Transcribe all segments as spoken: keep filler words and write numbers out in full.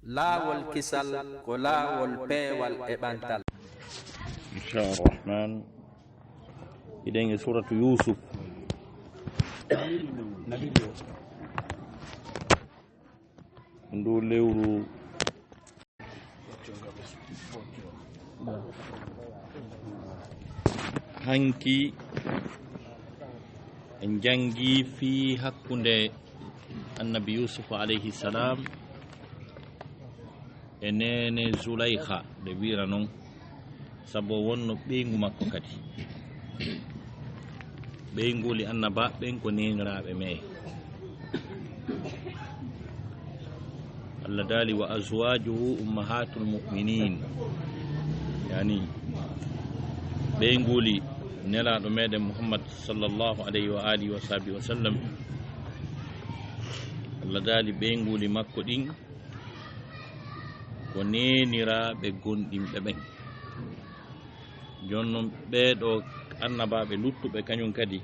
Laawol kisal ko laawol peewal e ɓantal. Inchallah Rahman, hiɗen e suratu Yusuf. Ndu lewru hanki en janngi fii hakkunde Annabi Yuusuf alayhi salam e neene Zulaykha, nde wira non, sabu o wonno ɓeyngu makko kadi. Ɓeynguuli annabaaɓe ɓen ko neeniraaɓe men. Allah daali: "Wa azwajuhu ummahatul mu'minin." Yani, ɓeynguuli Nelaaɗo meɗen Muhammad sallallahu alayhi wa alihi wa sahbihi wa sallam, Allah daali ɓeynguuli makko ɗin ko neeniraaɓe gomɗinɓe ɓen. Jooni non, ɓee ɗoo annabaaɓe luttuɓe kañum kadi,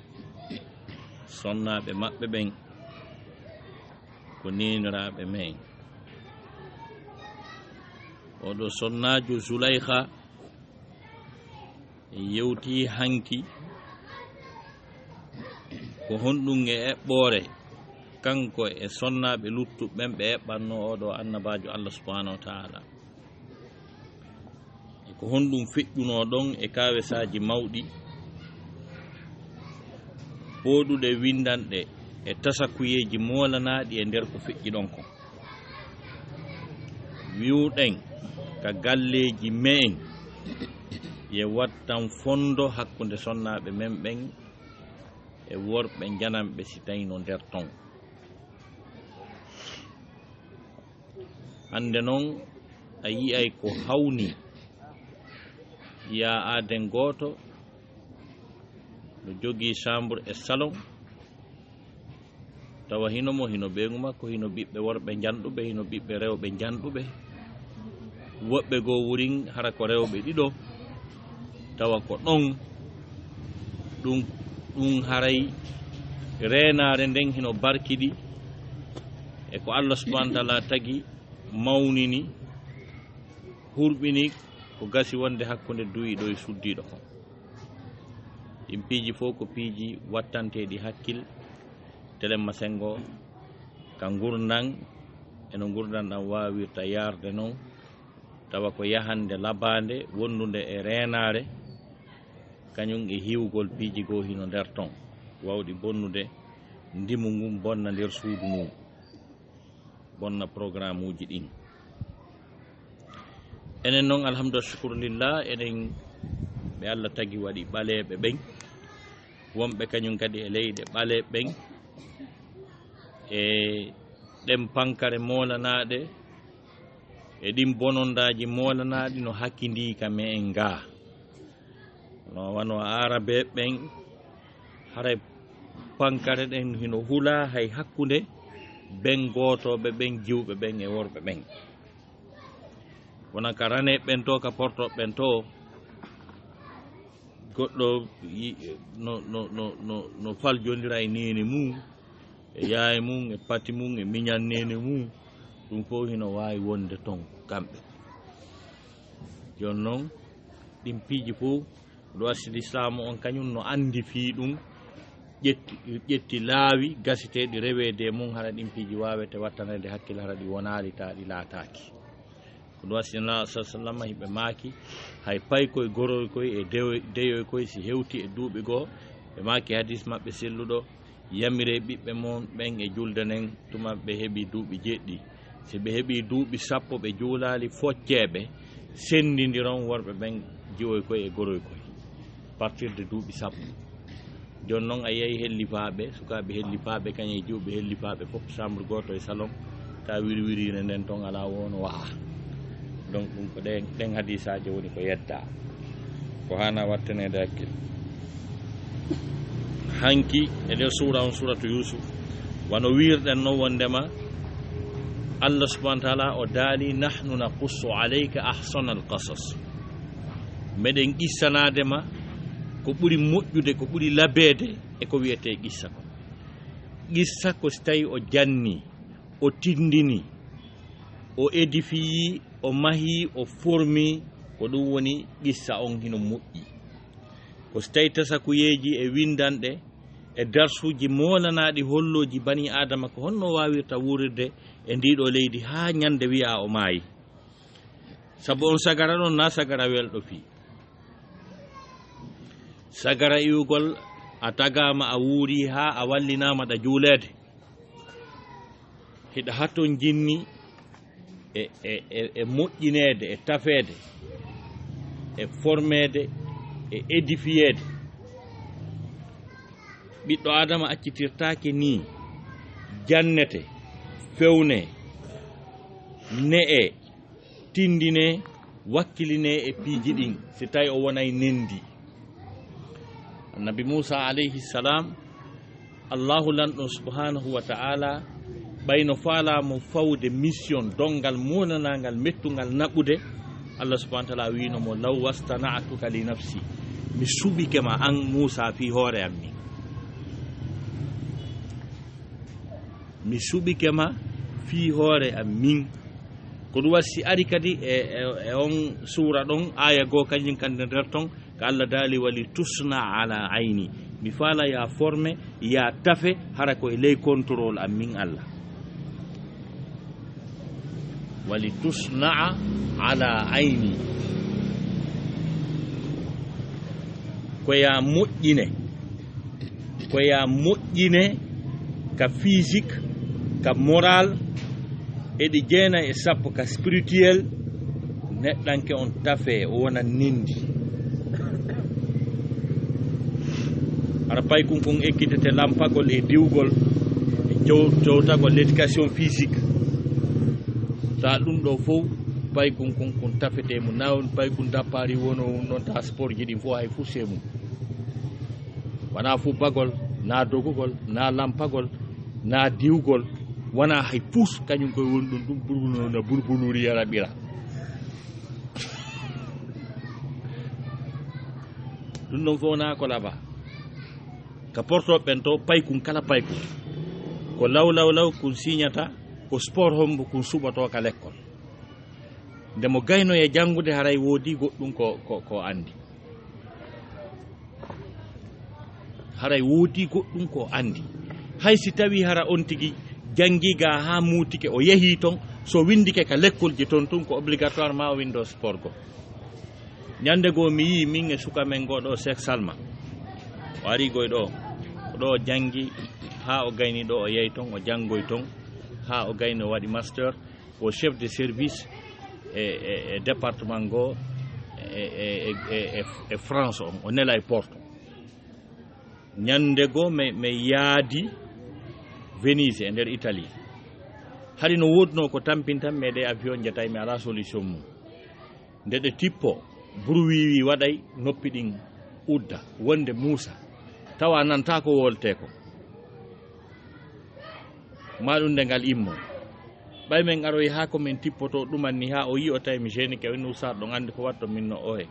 sonnaaɓe maɓɓe ɓen ko neeniraaɓe men. Oɗo sonnaajo Zulaykha yewti hanki ko honɗum e eɓɓoore kanko e sonnaaɓe luttuɓe ɓen ɓe eɓɓanno oɗo annabaajo Allah subhanahu wa ta'ala. E ko honɗum feƴƴunoo ɗon e kaawesaaji mawɗi, pooɗuɗe winndanɗe e tasakuyeeji moolanaaɗi e nder ko feƴƴi ɗon kon? Wi'uɗen ka galleeji me'en, ye wattan fondo hakkunde sonnaaɓe men ɓen e worɓe njananɓe si tawii no nder ton. Hannde non, a yi'ay ko hawni yaa aaden gooto no jogii chambre e salon, tawa hino mo, hino ɓeyngu makko, hino ɓiɓɓe worɓe njanɗuɓe, hino ɓiɓɓe rewɓe njanɗuɓe. Woɓɓe goo wurin hara ko rewɓe ɗiɗo, tawa ko ɗon ɗum, ɗum haray reenaare nden hino barkiɗi e ko Allah subhanahu wa ta'ala tagi, mawnini, hurɓini ko gasi wonde hakkunde duyiiɗo e suddiiɗo kon. Ɗin piiji fow ko piiji wattanteeɗi hakkil, telemma senngo ka ngurndan, e no ngurndan ɗan waawirta yaarde non, tawa ko yahannde labaande wonndude e reenaare, kañum e hiwgol piiji goo hino nder ton, wawɗi bonnude ndimu ngun, bonna nder suudu ndun, bonna programme uji ɗin. Enen non, alhamdulillah, shukur lillah, enen ɓe Allah tagi waɗi ɓaleeɓe ɓen, wonɓe kañum kadi e leyɗe ɓaleeɓe ɓen, e ɗen pankare moolanaaɗe, e ɗin bonondaaji moolanaaɗi no hakkindii ka me'en gaa. No wano Aarabeeɓe ɓen, haray pankare ɗen hino hula hay hakkunde ben gootooɓe ɓen, jiwɓe ɓen e worɓe ɓen. Wona ka raneeɓe ɓen to, ka portooɓe ɓen to, goɗɗo yi-, no, no, no, no, no faljondira e neene mum, e yaye mum, e pati mum, e miñan neene mum, ɗum fof hino waawi wonde ton kamɓe. Jooni noon, ɗin piiji fof, ɗo asli Islaamu on kañum no anndi fii ɗum, ƴetti, ƴetti laawi gasiteeɗi reweede e mum, hara ɗin piiji waawete wattaneede hakkille, hara ɗi wonaali, taa ɗi laataaki. Ko ɗum waɗi Nulaaɗo sallallaahu alayhi wa sallam, hiɓe maaki, hay paykoy, goroy koy e dewoy, deyoy koy, si hewti e duuɓi goo, ɓe maaki hadis maɓɓe selluɗo, "Yamiree ɓiɓɓe mon ɓen e julde nden tuma ɓe heɓi duuɓi jeeɗiɗi. Si ɓe heɓi duuɓi sappo ɓe juulaali, foccee ɓe, senndindiron worɓe ɓen jiwoy koy e goroy koy, partir de duuɓi sappo." Jooni noon, a yiyay hellifaaɓe, sukaaɓe hellifaaɓe, kañum e jiwɓe hellifaaɓe fof, chambre gooto e salon, ka wirwiriire nden toon alaa wo no wa'a. Donc, ɗum ko ɗen, ɗen hadiisaaji woni ko yeddaa. Ko haanaa wattaneede hakkille. Hanki, e nder suura on, suuratu Yuusuf, wano wiirɗen noon wonndema, Allah subhaanahu wa taala o daali, "Nahnu naqussu alayka ahsanal qasas." Meɗen qissanaade ma ko ɓuri moƴƴude, ko ɓuri labeede e ko wiyetee qissa ko. Qissa ko si tawii o jannii, o tinndinii, O édifiyii, o mahii, o formii, ko ɗum woni qissa on hino moƴƴi. Ko so tawi tasakuyeeji e winndanɗe e darsuuji moolanaaɗi hollooji banii Aadama ko honno waawirta wuurirde e ndii ɗoo leydi haa ñande wiyaa o maayi. Sabu on sagara ɗon na sagara welɗo fii. Sagara iwugol a tagaama a wuurii haa a wallinaama ɗa juuleede. Hiɗa hatton jinni e, e, e, e moƴƴineede, e tafeede, e formeede, e édifiyeede. Ɓiɗɗo Aadama accitirtaake nii, jannete, fewne, ne'e, tindine, wakkiline e piiji ɗin, si tawi o wonay nendi. Annabi Muusa alayhi salam, Allahu lanɗo subhanahu wa ta'ala, ɓayno faalaa mo fawde mission, donngal muunanangal, mettungal naɓude, Allah subhanahu wa ta'ala wiino mo, "Law wastana'tuka li nafsi." Mi suɓike ma an Muusa fii hoore am min. Mi suɓike ma fii hoore am min. Ko ɗum waɗi si ari kadi e, e, e on suura ɗon, aaya goo kañum kan nder ton, ko Allah daali, "Wali tusna ala ayni." Mi faala ya forme, ya tafe, hara ko e ley contrôle am min Allah. "Wali tusna ala ayni." Ko ya moƴƴine, ko ya moƴƴine ka physique, ka moral, e ɗi jeena e sappo ka spirituel, neɗɗanke on tafe, o wona nendi. Hara paykun kun ekkitete lampagol e diwgol, e jow-, jowtagol, l'éducation physique. Sa ɗum ɗo fow, paykun kun, kun tafete mum. Na on paykun dappaari wono noon ta sport ji ɗin fow hay fuu se mum. Wona fubbagol, na dogugol, na lampagol, na diwgol, wona hay puus, kañum koye woni ɗum, ɗum burbuno, no burbunuuri yaraɓira. Ɗum ɗon fof na ko laba. Ka portooɓe ɓen to, paykun kala paykun. Ko law, law, law kun siñata, ko sport hombo kun suɓotoo ka lekkol. Nde mo gaynoya janngude, haray woodi goɗɗum ko, ko, ko anndi. Haray woodi goɗɗum ko anndi. Hay si tawi hara on tigi janngi ga haa muutike, o yehi ton, so winndike ka lekkolji ton tun, ko obligatoirement o winndo sport go. Ñande goo mi yii min e suka men goo ɗo, Cheikh Salma. O ari goy ɗo. Ko ɗo o janngi haa o gayni ɗo, o yehi ton, o janngoy ton, haa o gayni o waɗi master. Ko chef de service e, e, e département ngo e, e, e, e, e France on, o nela e Porto. Ñande goo mi, mi yaadi Venise e nder Italie. Hari no woodunoo ko tampintam, mi e ɗe avion njatay, mi alaa solution mum. Nde ɗe tippo, bruwiwi waɗay, noppi ɗin udda, wonde Muusa, tawa nantaa ko woltee ko. Ma ɗum nde ngal immo. Ɓay men aroyi haa ko men tippoto ɗuman ni, haa o yi'o tawi mi jeenike, o inni, "Ustaad, ɗon anndi ko watto min no ohe?"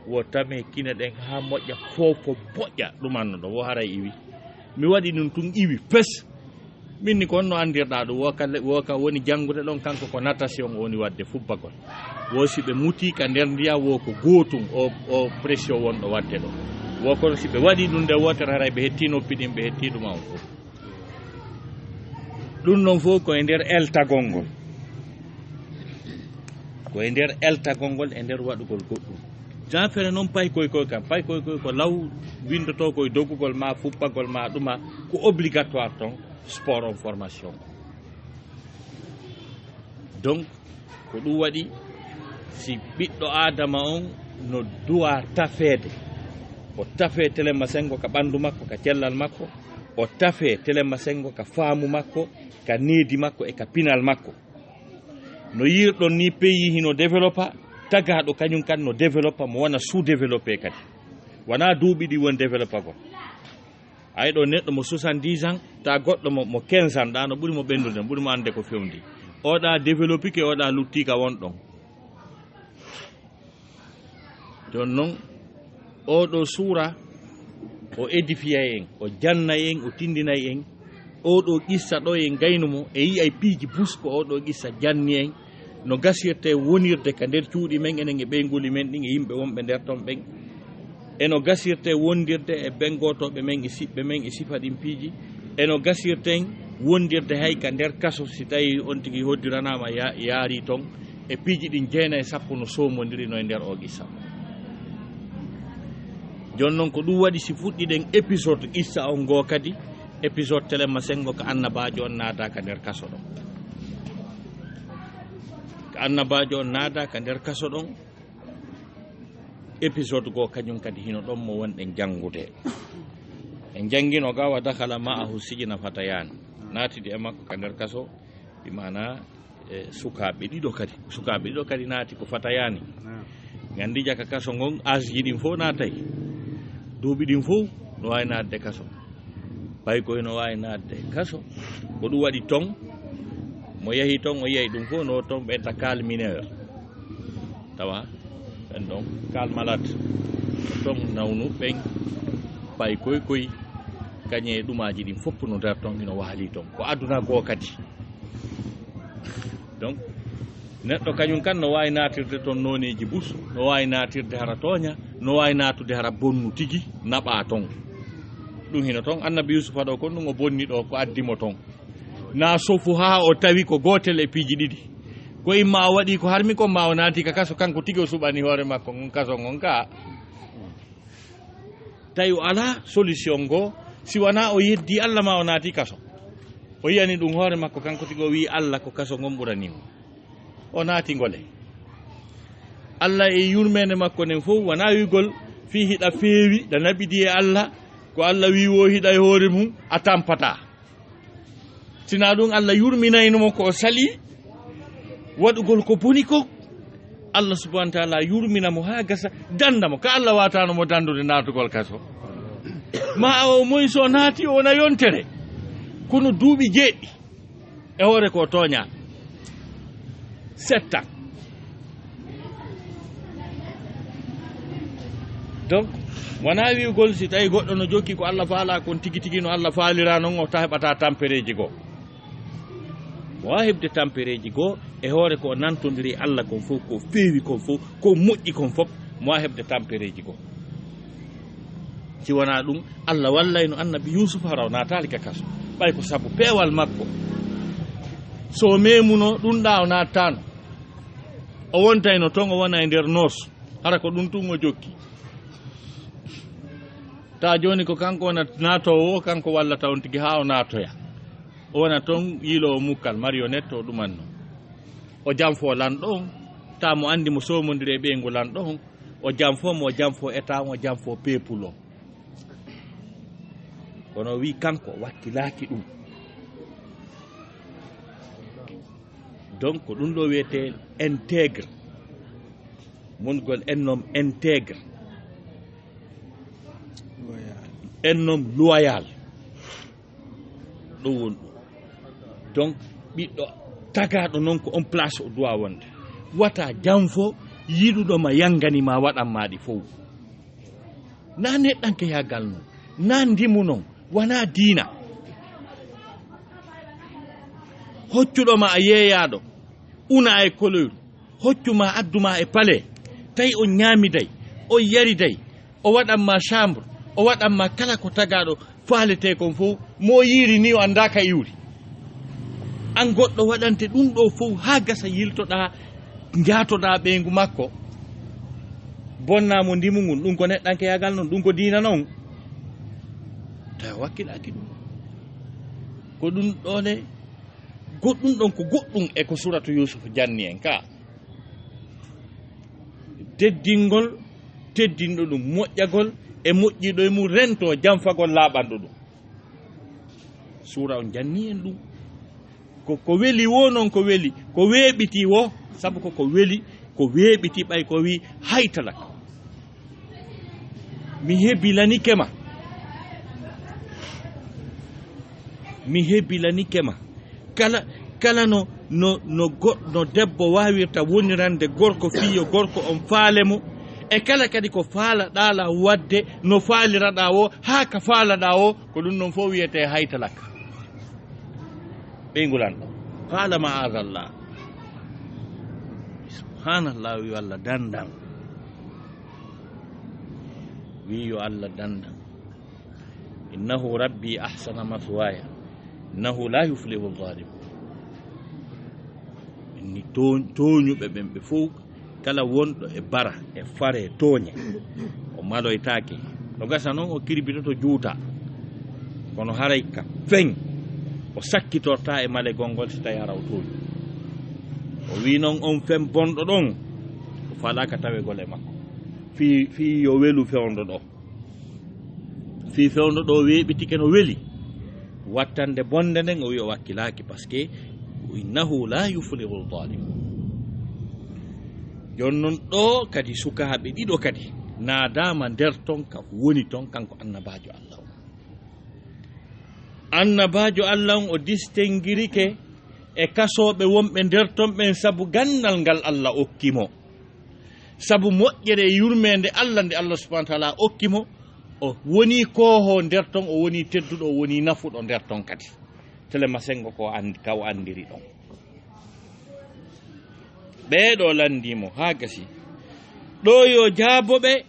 Wo tame kine ɗen haa moƴƴa, fow ko boƴƴa ɗuman no ɗo, wo haray iwi. Mi waɗi ɗum tun iwi, pes. Min ni ko honno anndirɗaa ɗum? Wo ka le-, wo ka woni janngude ɗon, kanko ko natation o woni waɗde, fubbagol. Wo si ɓe mutii ka nder ndiyam, wo ko gootum, o, o pression wonɗo waɗde ɗo. Wo kono si ɓe waɗi ɗum nde wootere, haray ɓe hetti noppi ɗin, ɓe hetti ɗum on fof. Ɗum noon fof ko e nder eltagol ngol. Ko e nder eltagol ngol, e nder waɗugol goɗɗum. Jaafere noon paykoy koy kam, paykoy koy ko law winndotoo koye dogugol ma, fubbagol ma, ɗuma ko obligatoire toon, sport on, formation. Donc, ko ɗum waɗi, si ɓiɗɗo Aadama on no duwa tafeede, o tafee telema senngo ka ɓanndu makko, ka cellal makko, o tafee telema senngo ka faamu makko, ka needi makko e ka pinal makko. No yiirɗon ni, pays hino développa, tagaaɗo kañum kadi no développa, mo wona sous-développé kadi. Wonaa duuɓi ɗi woni développagol. Ay ɗo neɗɗo mo soixante-dix ans, ta goɗɗo mo, mo quinze ans, ɗa no ɓuri mo ɓenndude, ɓuri mo annde ko fewndi. Oɗa développike, oɗa luttika won ɗon. Jooni noon, oɗo suura, o édifiyay en, o jannay en, o tindinay en. Oɗo qissa ɗo en gaynu mo, e yi'ay piiji bus ko oɗo qissa janni en. No gasirte wonirde ka nder cuuɗi men, enen e ɓeynguuli men ɗin e yimɓe wonɓe nder ton ɓen. E no gasirte wondirde e ɓen gootooɓe men e siɓɓe men e sifa ɗin piiji. E no gasirten wondirde hay ka nder kaso, si tawii on tigi hoddiranaama ya-, yaarii ton. E piiji ɗin jeenayi sappo no soomondirino e nder oo qissa. Jooni non ko ɗum waɗi si fuɗɗiɗen épisode qissa on goo kadi, épisode telema sengo ko annabaajo on naata ka nder kaso ɗon. Ko annabaajo on naata ka nder kaso ɗon, épisode goo kañum kadi hino ɗon mo wonɗen janngude. En janngino ga, "Wa dakhala ma'ahu sijna fatayaani." Naatidi e makko ka nder kaso, bi maana, e, sukaaɓe ɗiɗo kadi. Sukaaɓe ɗiɗo kadi naati ko fatayaani. Naam. Nganndi jaka kaso ngon, asji ɗin fof naatay. Duuɓi ɗin fof no waawi naatde kaso. Ɓay ko ino waawi naatde kaso. Ko ɗum waɗi ton, mo yahi ton, o yiyay ɗum fof, no ton ɓe enta cas mineur. Tawa ɓen ɗon cas malade. Ton nawnu ɓen, ɓay koy koy, kañe e ɗumaaji ɗin fof no nder ton, ino waali ton. Ko aduna goo kadi. Donc, neɗɗo kañum kan no waawi naatirde ton nooneeji bus, no waawi naatirde hara tooña, no waawi naatude hara bonnu tigi, naɓaa ton. Ɗum hino ton, Annabi Yuusufa ɗo kon, ɗum o bonni ɗo, ko addi mo ton. Na sofu haa o tawi ko gootel e piiji ɗiɗi. Ko imma o waɗi ko harmi kon, ma o naati ka kaso, kanko tigi o suɓani hoore makko ngon kaso ngon ka. Tawi o alaa solution goo, si wanaa o yeddi Alla ma o naati kaso. O yiyani ɗum hoore makko, kanko tigi o wi'i Alla ko kaso ngon ɓurani mo. O naati ngole. Alla e yurmeende makko nden fof, wanaa wi'ugol fii hiɗa feewi, ɗa naɓidi e Alla, ko Alla wi'i woo hiɗa e hoore mum, a tampataa. Sinaa ɗum, Alla yurminayno mo ko o salii waɗugol ko boni ko. Alla subhanahu wa taala yurmina mo haa gasa, danda mo. Ka Alla waataano mo dandude naatugol kaso. Ma awa o moy so naati, o wona yontere. Kono duuɓi jeeɗi e hoore ko o tooñaa. Setta. Donc, wonaa wi'ugol si tawi goɗɗo no jokki ko Alla faalaa kon tigi tigi no Alla faaliraa non, o ta heɓata tampereeji goo. Mo waawi heɓde tampereeji goo e hoore ko o nantondiri Alla kon fof, ko feewi kon fof, ko moƴƴi kon fof, mo waawi heɓde tampereeji goo. Si wonaa ɗum, Alla wallayno Annabi Yuusuf hara o naataali ka kaso. Ɓay ko sabu peewal makko. So o meemuno ɗum ɗa o naattaano. O wontayno ton, o wona e nder noos. Hara ko ɗum tun o jokki. Ta jooni ko kanko wona naatoowo, kanko wallata on tigi haa o naatoya. O wona ton yiiloowo mukkal, marionnette o ɗumanno. O janfoo lanɗo on, ta mo anndi mo soomondiri e ɓeyngu lanɗo on. O janfoo mo, o janfoo état on, o janfoo peuple on. Kono o wi'i kanko o wakkilaaki ɗum. Donc, ko ɗum ɗo wiyetee intègre. Mon gol un homme intègre. Un homme loyal. Ɗo woni ɗum. Donc, ɓiɗɗo tagaaɗo noon ko on place o duwa wonde. Wata janfo yiɗuɗo ma yangani ma waɗan ma ɗi fof. Na neɗɗankeyaagal noon, na ndimu noon, wonaa diina. Hoccuɗo ma a yeeyaaɗo, una e koloyru, hoccu ma addu ma e palais, tawi on ñaamiday, on yariday, o waɗan ma chambre, o waɗan ma kala ko tagaaɗo faaletee kon fof, mo yiiri ni o anndaa ka iwri. An goɗɗo waɗante ɗum ɗo fof haa gasa yiltoɗaa, njaatoɗaa ɓeyngu makko, bonnaa mo ndimu ngun, ɗum ko neɗɗankeyaagal noon, ɗum ko diina noon. Tawi wakkilaaki ɗum. Ko ɗum ɗo ne, goɗɗum ɗon ko goɗɗum e ko suuratu Yuusuf janni en ka. Teddingol, teddinɗo ɗum, moƴƴagol e moƴƴiɗo e mum, rento janfagol laaɓanɗo ɗum. Suura on janni en ɗum. Ko, ko weli wo noon, ko weli, ko weeɓiti wo, sabu ko, ko weli, ko weeɓiti ɓay ko wi haytalak. Mi hebilanike ma. Mi hebilanike ma. Kala, kala no, no, no go-, no debbo waawirta wonirande gorko fii yo gorko on faale mo. E kala kadi ko faalaɗaa la waɗde, no faaliraɗaa wo, haa ka faalaɗaa wo, ko ɗum ɗon fof wiyetee haytalak. Ɓeyngu lanɗo. Qaala ma'aadallah. Subhanallah, wi yo Allah dandan. Wi yo Allah dandan. Innahu rabbi ahsana maswaya. Innahu la yuflihu zalimun. Ni tooñ-, tooñuɓe ɓen ɓe fof, kala wonɗo e bara, e fare, tooñe, o maloytaake. No gasa noon o kirbitoto juuta. Kono haray ka fen, o sakkitorta e malegol ngol si tawi hara o tooñi. O wi noon on fen bonɗo ɗon, o faalaaka tawegol e makko. Fii, fii yo welu fewndo ɗo. Fii fewndo ɗo weeɓitike no weli. Wattande bonde nden, o wi o wakkilaaki, parce que innahu la yuflihu zalimun. Jooni noon ɗo kadi sukaaɓe ɗiɗo kadi naadaama nder ton ka woni ton, kanko annabaajo Allah on. Annabaajo Allah on o distinguirike e kasooɓe wonɓe nder ton ɓen sabu ganndal ngal Allah okki mo. Sabu moƴƴere e yurmeende Allah nde Allah subhanahu wa taala okki mo, o woni koohoo nder ton, o woni tedduɗo, o woni nafuɗo nder ton kadi. Telema senngo ko anndi, ka o anndiri ɗon. Ɓee ɗo lanndii mo haa gasi. Ɗo yo jaabo ɓe,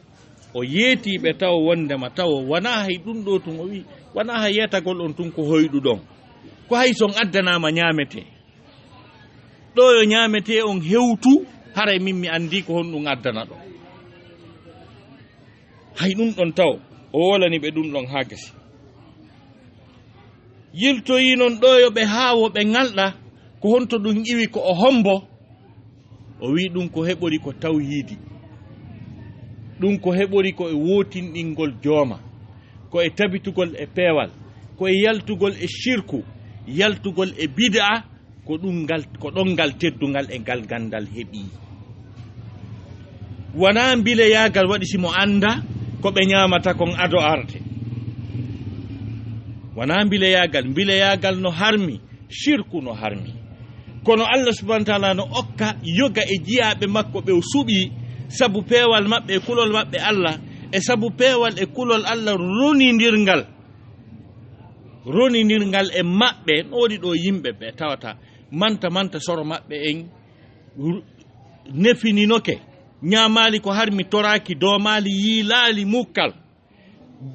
o yeetii ɓe taw wonndema taw wanaa hay ɗum ɗo tun, o wi, wanaa hay yeetagol on tun ko hoyɗuɗon. Ko hay son addanaama ñaametee. Ɗo yo ñaametee on hewtu, haray min mi anndi ko honɗum addana ɗon. Hay ɗum ɗon taw, o wolani ɓe ɗum ɗon haa gasi. Yiltoyii non ɗo yo ɓe haawo, ɓe ŋalɗa, ko honto ɗum iwi, ko o hombo? O wi ɗum ko heɓori ko tawhiidi. Ɗum ko heɓori ko e wootinɗingol jooma, ko e tabitugol e peewal, ko e yaltugol e shirku, yaltugol e bid'a, ko ɗum ngal, ko ɗon ngal teddungal e ngal ganndal heɓi. Wanaa mbileyaagal waɗi si mo annda ko ɓe ñaamata kon ado arde. Wanaa mbileyaagal, mbileyaagal no harmi, shirku no harmi. Kono Allah subhanahu wa taala no okka yoga e jiyaaɓe makko ɓe o suɓii sabu peewal maɓɓe e kulol maɓɓe Allah, e sabu peewal e kulol Allah ronindirngal. Ronindirngal e maɓɓe, no woodi ɗo yimɓe ɓe tawata manta manta soro maɓɓe en ru-, nefininoke, ñaamaali ko harmi, toraaki, doomaali, yiilaali mukkal,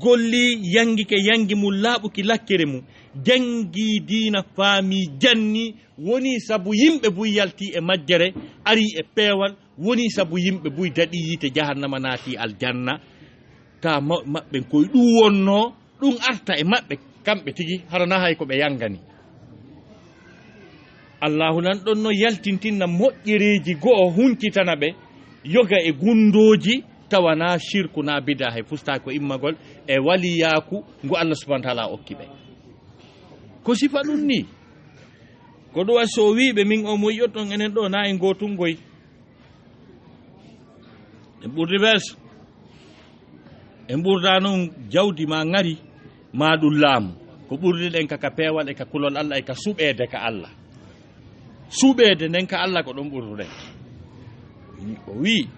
golli, yanngike yanngi mum, laaɓuki lakkere mum, janngii diina, faamii, janni, woni sabu yimɓe buy yalti e majjere, ari e peewal, woni sabu yimɓe buy daɗi yiite jahannama, naati aljanna, ta ma-, maɓɓen koye ɗum wonnoo. Ɗum arta e maɓɓe, kamɓe tigi, hara na hay ko ɓe yanngani. Allaahu nan ɗon no yaltintinna moƴƴereeji go'o, huncitana ɓe, yoga e gunndooji, tawa na shirku, na bida, hay fustaako immagol e waliyaaku ngu Allah subhanahu wa taala okki ɓe. Ko sifa ɗum ni. Ko ɗum waɗi so o wii ɓe, min o mo yi'oton enen ɗo, na en gootungoy. En ɓurdi bes. En ɓurda noon jawdi ma ŋari, ma ɗum laamu. Ko ɓurdiɗen ka, ka peewal e ka kulol Allah e ka suɓeede ka Allah. Suɓeede nden ka Allah ko ɗon ɓurduɗen. O wi'i,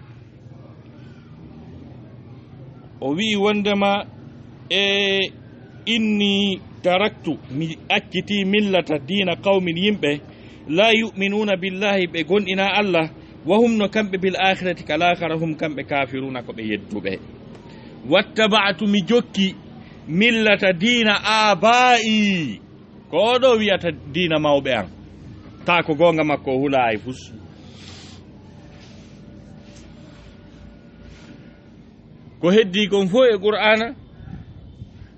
o wi'i wondema, e inni taraktu, mi acciti millata diina qawmin, yimɓe, la yu'minuna billahi, ɓe gonɗina Allah, wa hum, no kamɓe, bil akhirati, ka laakhara, hum, kamɓe, kafiruna, ko ɓe yedduɓe. Wattaba'tu, mi jokki, millata diina aba'i, ko oɗo wiyata diina mawɓe an. Ta ko goonga makko o hula ay fus. Ko heddi kon fof e Qur'aana,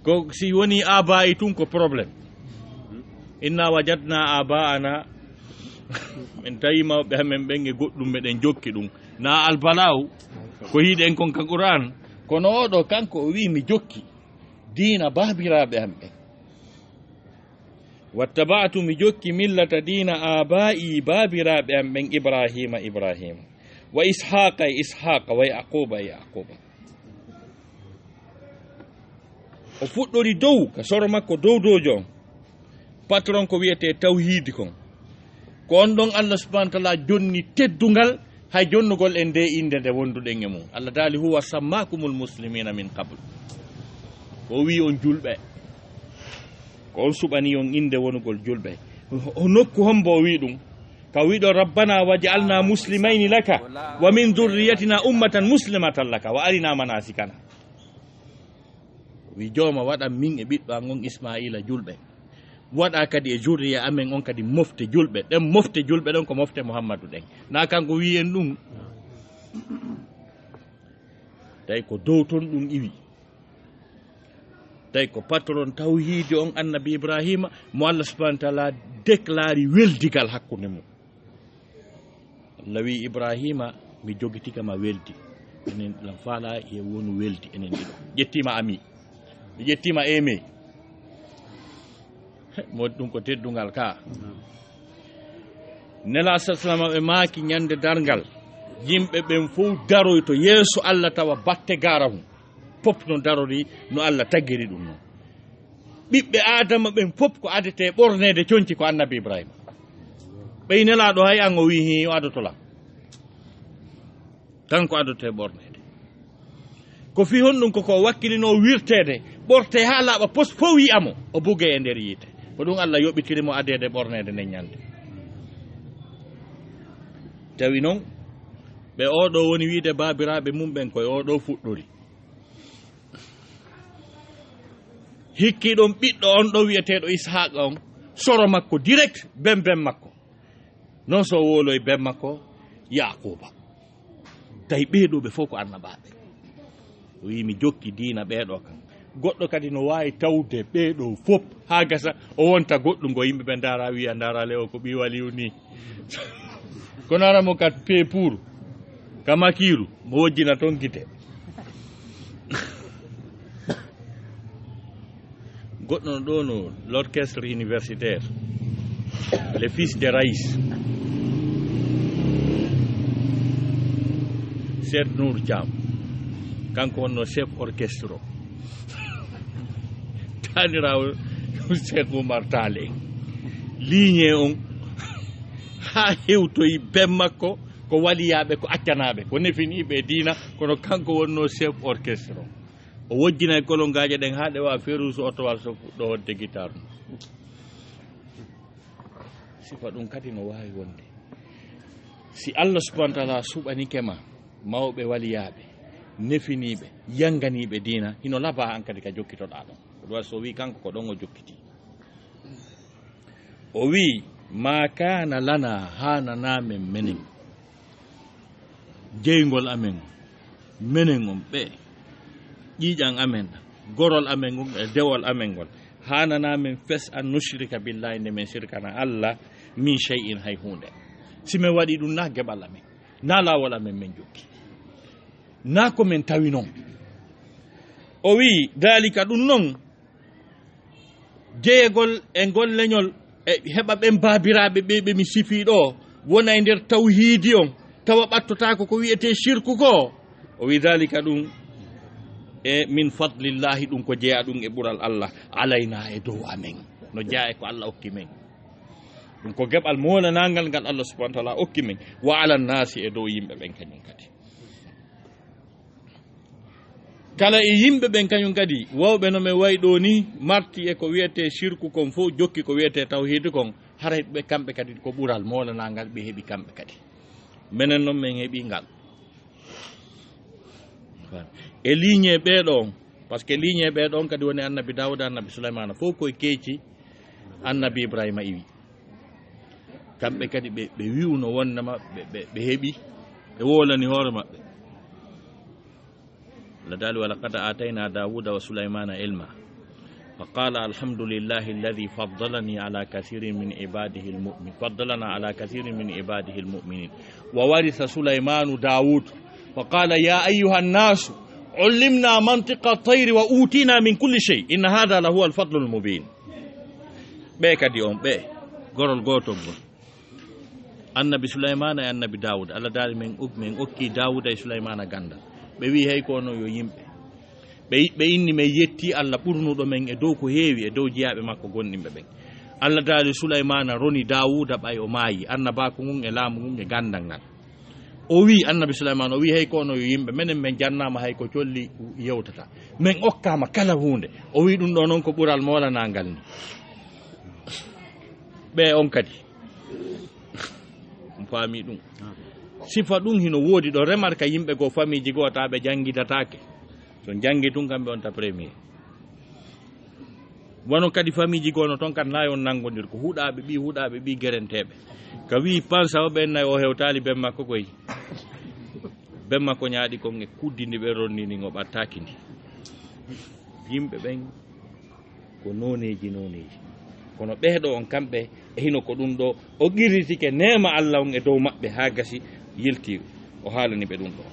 ko si woni aba'i tun ko problème. Inna wajadna aba'ana, min tawi mawɓe amen ɓen e goɗɗum, meɗen jokki ɗum. Na albala'u, ko yiɗen kon ka Qur'aan, kono oɗo kanko o wi mi jokki diina baabiraaɓe am ɓen. Wattaba'tu, mi jokki, millata, diina, aba'i, baabiraaɓe am ɓen, Ibraahiima, Ibraahiima, wa Ishaaqa, e Ishaaqa, wa Yaquuba, e Yaquuba. O fuɗɗori dow, ka soro makko dowdowjo on, patron ko wiyetee tawhiidi kon. Ko on ɗon Allah subhaanahu wa ta'aala jonni teddungal, hay jonnugol en nde innde nde wonduɗen e mum. Allah daali, "Huwa sammaakumul muslimiina min qabl." Ko o wi'i on julɓe. Ko on suɓani on innde wonugol julɓe. Ho-, nokku hombo o wi'i ɗum? Ka wiɗo, "Rabbana waj'alna muslimayni laka wa min dhurriyyatina ummatan muslimatan laka wa arina manasikana." Wi, "Jooma, waɗan min e ɓiɗɗo an on Ismaila julɓe. Waɗa kadi e zurriya amen on kadi mofte julɓe." Ɗen mofte julɓe ɗon ko mofte Muhammadu ɗen. Na kanko wi en ɗum. Tawi ko dow ton ɗum iwi. Tawi ko patron tawhiidi on, Annabi Ibrahima, mo Allah subhanahu wa ta'ala déclari weldigal hakkunde mum. Allah wi, "Ibrahima, mi jogitike ma weldi. Enen lan faala e wonu weldi enen ɗiɗo." Ƴettima ami. Mi ƴettima eme. Mo ɗum ko teddungal ka. Nela sallallahu alaihi wasallam ɓe maaki, "Ñande darngal, yimɓe ɓen fow daroyto yeeso Allah tawa batte gaara mum." Pop no darori no Allah tagiri ɗum non. Ɓiɓɓe Aadama ɓen pop ko adete ɓorneede conci ko Annabi Ibrahima. Ɓey Nelaaɗo hay an o wi, "Hii, o adoto lan." Kanko adote ɓorneede. Ko fii honɗum? Ko ko wakkilino wirteede, ɓorte haa laaɓa pos fow yi'a mo, o buge e nder yiite. Ko ɗum Allah yoɓitiri mo adeede ɓorneede nden ñande. Tawi non, ɓe oo ɗoo woni wiide baabiraaɓe mum ɓen ko e oo ɗoo fuɗɗori. Hikki ɗon ɓiɗɗo on ɗoo wi'eteeɗo Ishaaqa on, soro makko direct, ben ben makko. Non so woloy ben makko Yaaquuba. Tawi ɓee ɗoo ɓe fow ko annabaaɓe. O wi'i, "Mi jokki diina ɓee ɗoo kan." Goɗɗo kadi no waawi tawde ɓee ɗoo fow haa gasa, o wonta goɗɗum ngo yimɓe ɓe ndaara, wi'a, "Ndaara le o ko ɓii waliyu ni." Kono ara mo ka pepuuru, ka makiiru, mo wojjina ton gite. Goɗɗo no ɗo no l'orchestre universitaire, le fils de Raïs, Cheikh Nour Thiam, kanko wonno chef orchestre o. Taaniraawo Cheikh Oumar Tall en. Liiñe on haa hewtoyi ben makko, ko waliyaaɓe, ko accanaɓe, ko nefiniɓe e diina, kono kanko wonno chef orchestre o. O wojjinay kolongaaje ɗen haa ɗe wawa ferusu oto wal so fuɗɗo hodde guitare mum. Sifa ɗum kadi no waawi wonde. Si Allah subhanahu wa ta'ala suɓanike ma mawɓe waliyaaɓe, nefiniiɓe, yanganiiɓe diina, hino labaa an kadi ka jokkitoɗaa ɗon. Ko ɗum waɗi so o wii kanko ko ɗon o jokkitii. O wii, "Ma kana lana, haananaa men menen. Jeyngol amen, menen on ɓe, ƴiiƴan amen, gorol amen ngon e dewol amen ngol. Haananaa men fes an nushrika billahi, nde men sirkana Allah, min shay'in, hay huunde. Si men waɗi ɗum, na geɓal amen, na laawol amen men jokki. Na ko men tawi non." O wii, "Dalika ɗum non, jeyegol e ngol leñol e heɓa ɓen baabiraaɓe ɓe, ɓe mi sifii ɗo, wona e nder tawhiidi on, tawa ɓattotaako ko wi'etee shirku ko." O wii, "Dalika ɗum e min fadlillahi, ɗum ko jeyaa ɗum e ɓural Allah, alayna, e dow amen. No jeyaa e ko Allah okki men. Ɗum ko geɓal moolanaangal ngal Allah subhanahu wa ta'ala okki men, wa alan naasi, e dow yimɓe ɓen kañum kadi." Kala e yimɓe ɓen kañum kadi, wawɓe no men wayi ɗo ni, marti e ko wiyetee shirku kon fow, jokki ko wiyetee tawhidu kon, haray ɓe kamɓe kadi ko ɓural moolanaangal ɓe heɓi kamɓe kadi. Menen non men heɓi ngal. E liiñe ɓee ɗo on, parce que liiñe ɓee ɗo on kadi woni Annabi Daawuda, Annabi Sulaymaana, fow koye keeci Annabi Ibrahima iwi. Kamɓe kadi ɓe, ɓe wi'uno wonnama ɓe, ɓe, ɓe heɓi, ɓe wolani hoore maɓɓe. Allah daali, "Wa laqad aatayna Daawuda wa Sulaymaana ilma. Fa qaala alhamdulillahi alladhi faddalani ala kathirin min ibadihi almu'min, faddalana ala kathirin min ibadihi almu'minin. Wa warisa Sulaymaanu Daawud. Fa qaala ya ayyuha annaasu, ullimna mantiqa at-tayri wa utina min kulli shay. Inna hadha la huwa al-fadlu al-mubin." Ɓe kadi on, ɓe gorol gootol ngol. Annabi Sulaymaana e Annabi Daawuda, Allah daali, "Men ok-, men okki Daawuda e Sulaymaana ganndal." Ɓe wi'i, "Hey, ko onon yo yimɓe." Ɓe, ɓe inni, "Men yetti Allah ɓurnuɗo men e dow ko heewi, e dow jiyaaɓe makko gonɗinɓe ɓen." Allah daali, "Sulaymaana roni Daawuda ɓay o maayi, annabaaku ngun e laamu ngun e ganndal ngal." O wi'i, Annabi Sulaymaana, o wi'i, "Hey, ko onon yo yimɓe, menen men jannaama hay ko colli yewtata. Men okkaama kala huunde." O wi'i, "Ɗum ɗo non ko ɓural moolanaangal ni." Ɓe on kadi. Faami ɗum. Sifa ɗum hino woodi ɗo, remarque yimɓe goo, famiiji goo, taa ɓe janngidataake. So janngi tun, kamɓe on ta premier. Wano kadi famiiji goo no ton, kadi naa yon nanngondir, ko huɗaaɓe ɓii, huɗaaɓe ɓii, gerenteeɓe. Ka wi'i pansa o ɓen nayi, o hewtaali ben makko koy. Ben makko ñaaɗi kon e kuddi ndi ɓe ronni ndin, o ɓattaaki ndi. Yimɓe ɓen ko nooneeji nooneeji. Kono ɓee ɗoo on kamɓe, e hino ko ɗum ɗoo, o qirritike neema Alla on e dow maɓɓe haa gasi, yilti o haalani ɓe ɗum ɗoo.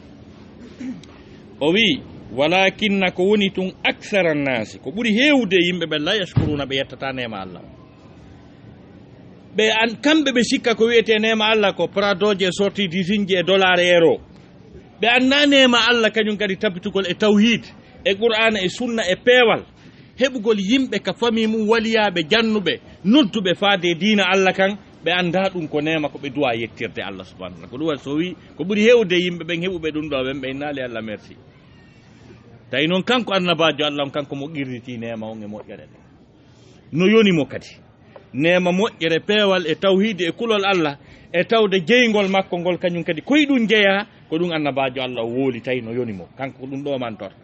O wi'i, "Walaakinna, ko woni tun, aksara nnaasi, ko ɓuri heewude e yimɓe ɓen, laa yashkuruuna, ɓe yettataa neema Alla on." Ɓe an, kamɓe ɓe sikka ko wi'etee neema Alla ko Pradooje e sorti disinji e dollar e euro. Ɓe anndaa neema Alla kañum kadi tabitugol e tawhiid, e Qur'aana, e sunna, e peewal. Heɓugol yimɓe ka famii mum waliyaaɓe, jannuɓe, nodduɓe faade e diina Alla kan, ɓe anndaa ɗum ko neema ko ɓe duwaa yettirde Alla subhaanahu wa ta'aala. Ko ɗum waɗi so o wi'i, ko ɓuri heewude e yimɓe ɓen heɓuɓe ɗum ɗoo ɓen, ɓe innaali Alla merci. Tawi noon kanko annabaajo Alla on, kanko mo qirritii neema on e moƴƴere ɗen. No yoni mo kadi. Neema moƴƴere, peewal e tawhiidi e kulol Alla, e tawde jeyngol makko ngol, kañum kadi ko e ɗum jeyaa, ko ɗum annabaajo Alla o wooli, tawi no yoni mo. Kanko ko ɗum ɗoo mantorta.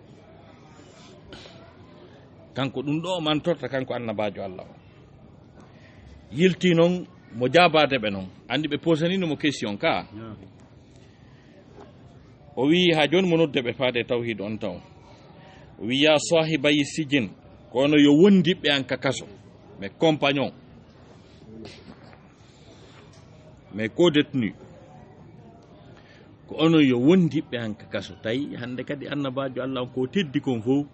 Kanko ɗum ɗoo mantorta, kanko annabaajo Alla o. Yilti noon mo jaabaade ɓe noon. Anndi ɓe posanino mo question ka. O wi'i, "Haa jooni mo nodde ɓe faade e tawhiid on taw." O wi'i, "Yaa saahibayi sijin, ko onon yo wondiɓɓe an ka kaso, mes compagnons, mes co-détenus. Ko onon yo wondiɓɓe an ka kaso." Tawi hannde kadi annabaajo Alla on ko teddi kon fof,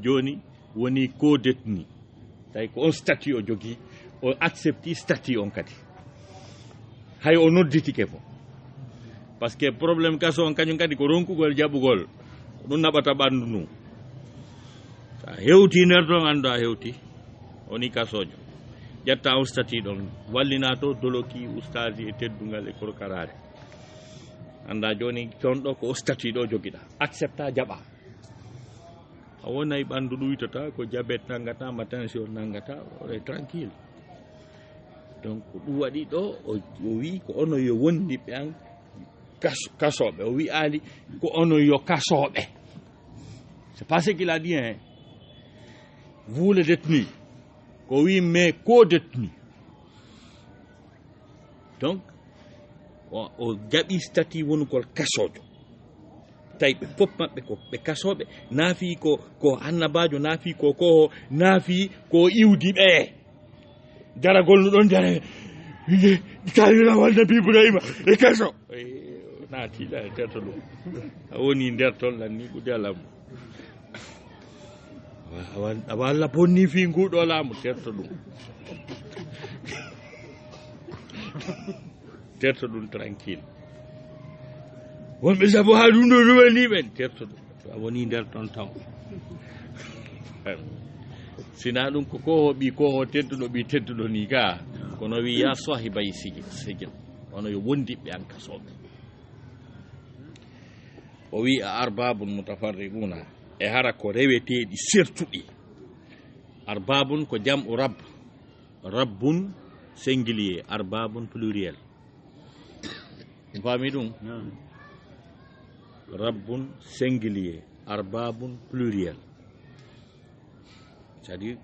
jooni woni co-détenu. Tawi ko on statut o jogii, o accepti statut on kadi. Hay o nodditike mo. Parce que problème kaso on kañum kadi ko ronkugol jaɓugol. Ko ɗum naɓata ɓanndu ndun. So a hewtii nder ton, anndu a hewtii. Woni kasoojo. Ƴetta on statut ɗon. Wallina to doloki, ustaasi e teddungal e korkaraare. Annda jooni ton ɗo ko statut ɗo jogiɗa. Accepta jaɓa. A wonay ɓanndu ɗuytata, ko diabète nanngata ma, tension nanngata, on est tranquille. Donc, ko ɗum waɗi ɗo, o, o wi'i ko onon yo wondiɓɓe an kas-, kasooɓe. O wi'aali ko onon yo kasooɓe. C'est pas ce qu'il a dit, hein. Vous les détenus. Ko o wi'i mes co-détenus. Donc, o, o jaɓi statut wonugol kasoojo. Tawi ɓe fof maɓɓe ko ɓe kasooɓe, naafi ko, ko annabaajo, naafi ko, ko naafi ko iwdi ɓe. Jaragol no ɗon jare. Tawi rawal Nabi Ibrahima e kaso. Eh, naati ɗa e terto ɗum. A woni nder ton, lanni ɓude alamu. Awa, awa, awa Allah bonni fii nguɗo laamu, terto ɗum. Terto ɗum tranquille. Wonɓe sabu haa ɗum ɗo ruwani ɓen, terto ɗum. A woni nder ton taw. Sina ɗum ko koho ɓi koho tedduɗo ɓi tedduɗo ni ka. Kono wi ya sahibay sijil, sijil. Ono yo wondiɓɓe an kasooɓe. O wi a arbabun mutafarriquna, e hara ko reweteeɗi sertuɗi. Arbabun ko jam'u rab. Rabbun singulier, arbabun pluriel. On faami ɗum? Naam. Rabbun singulier, arbabun pluriel. C'est-à-dire,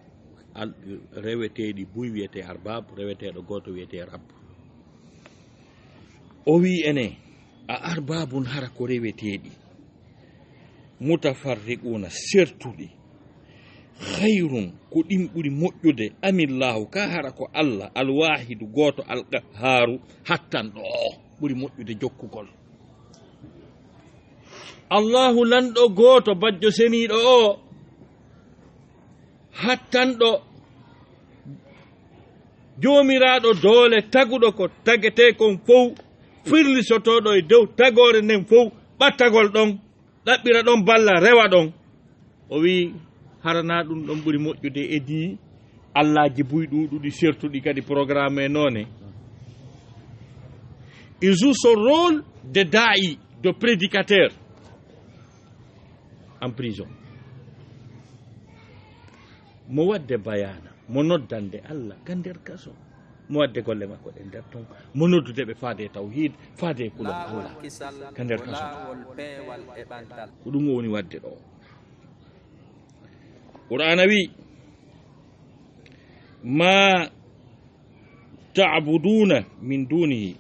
al-, reweteeɗi buy wiyetee arbab, reweteeɗo gooto wiyetee rab. O wi ene, a arbabun hara ko reweteeɗi. Mutafarriquna, sertuɗi. Khayrun, ko ɗin ɓuri moƴƴude, amillahu, ka hara ko Allah, alwahidu, gooto, alqahharu, hattanɗo o, ɓuri moƴƴude jokkugol. Allahu lanɗo gooto, bajjo seniiɗo o, hattanɗo, joomiraaɗo doole, taguɗo ko tagetee kon fow, firlisotooɗo e dow tagoore nden fow, ɓattagol ɗon, ɗaɓɓira ɗon balla, rewa ɗon. O wi, harana ɗum ɗon ɓuri moƴƴude e di allaaji buy ɗuuɗuɗi, sertuɗi kadi programme e noone. Il joue son rôle de da'i, de prédicateur en prison. Mo waɗde bayaana, mo noddande Allah ka nder kaso. Mo waɗde golle makko ɗen nder ton, mo noddude ɓe faade e tawhiid, faade e kulol Allah ka nder kaso. Ko ɗum o woni waɗde ɗo. Qur'aana wi: "Ma ta'buduna min dunihi."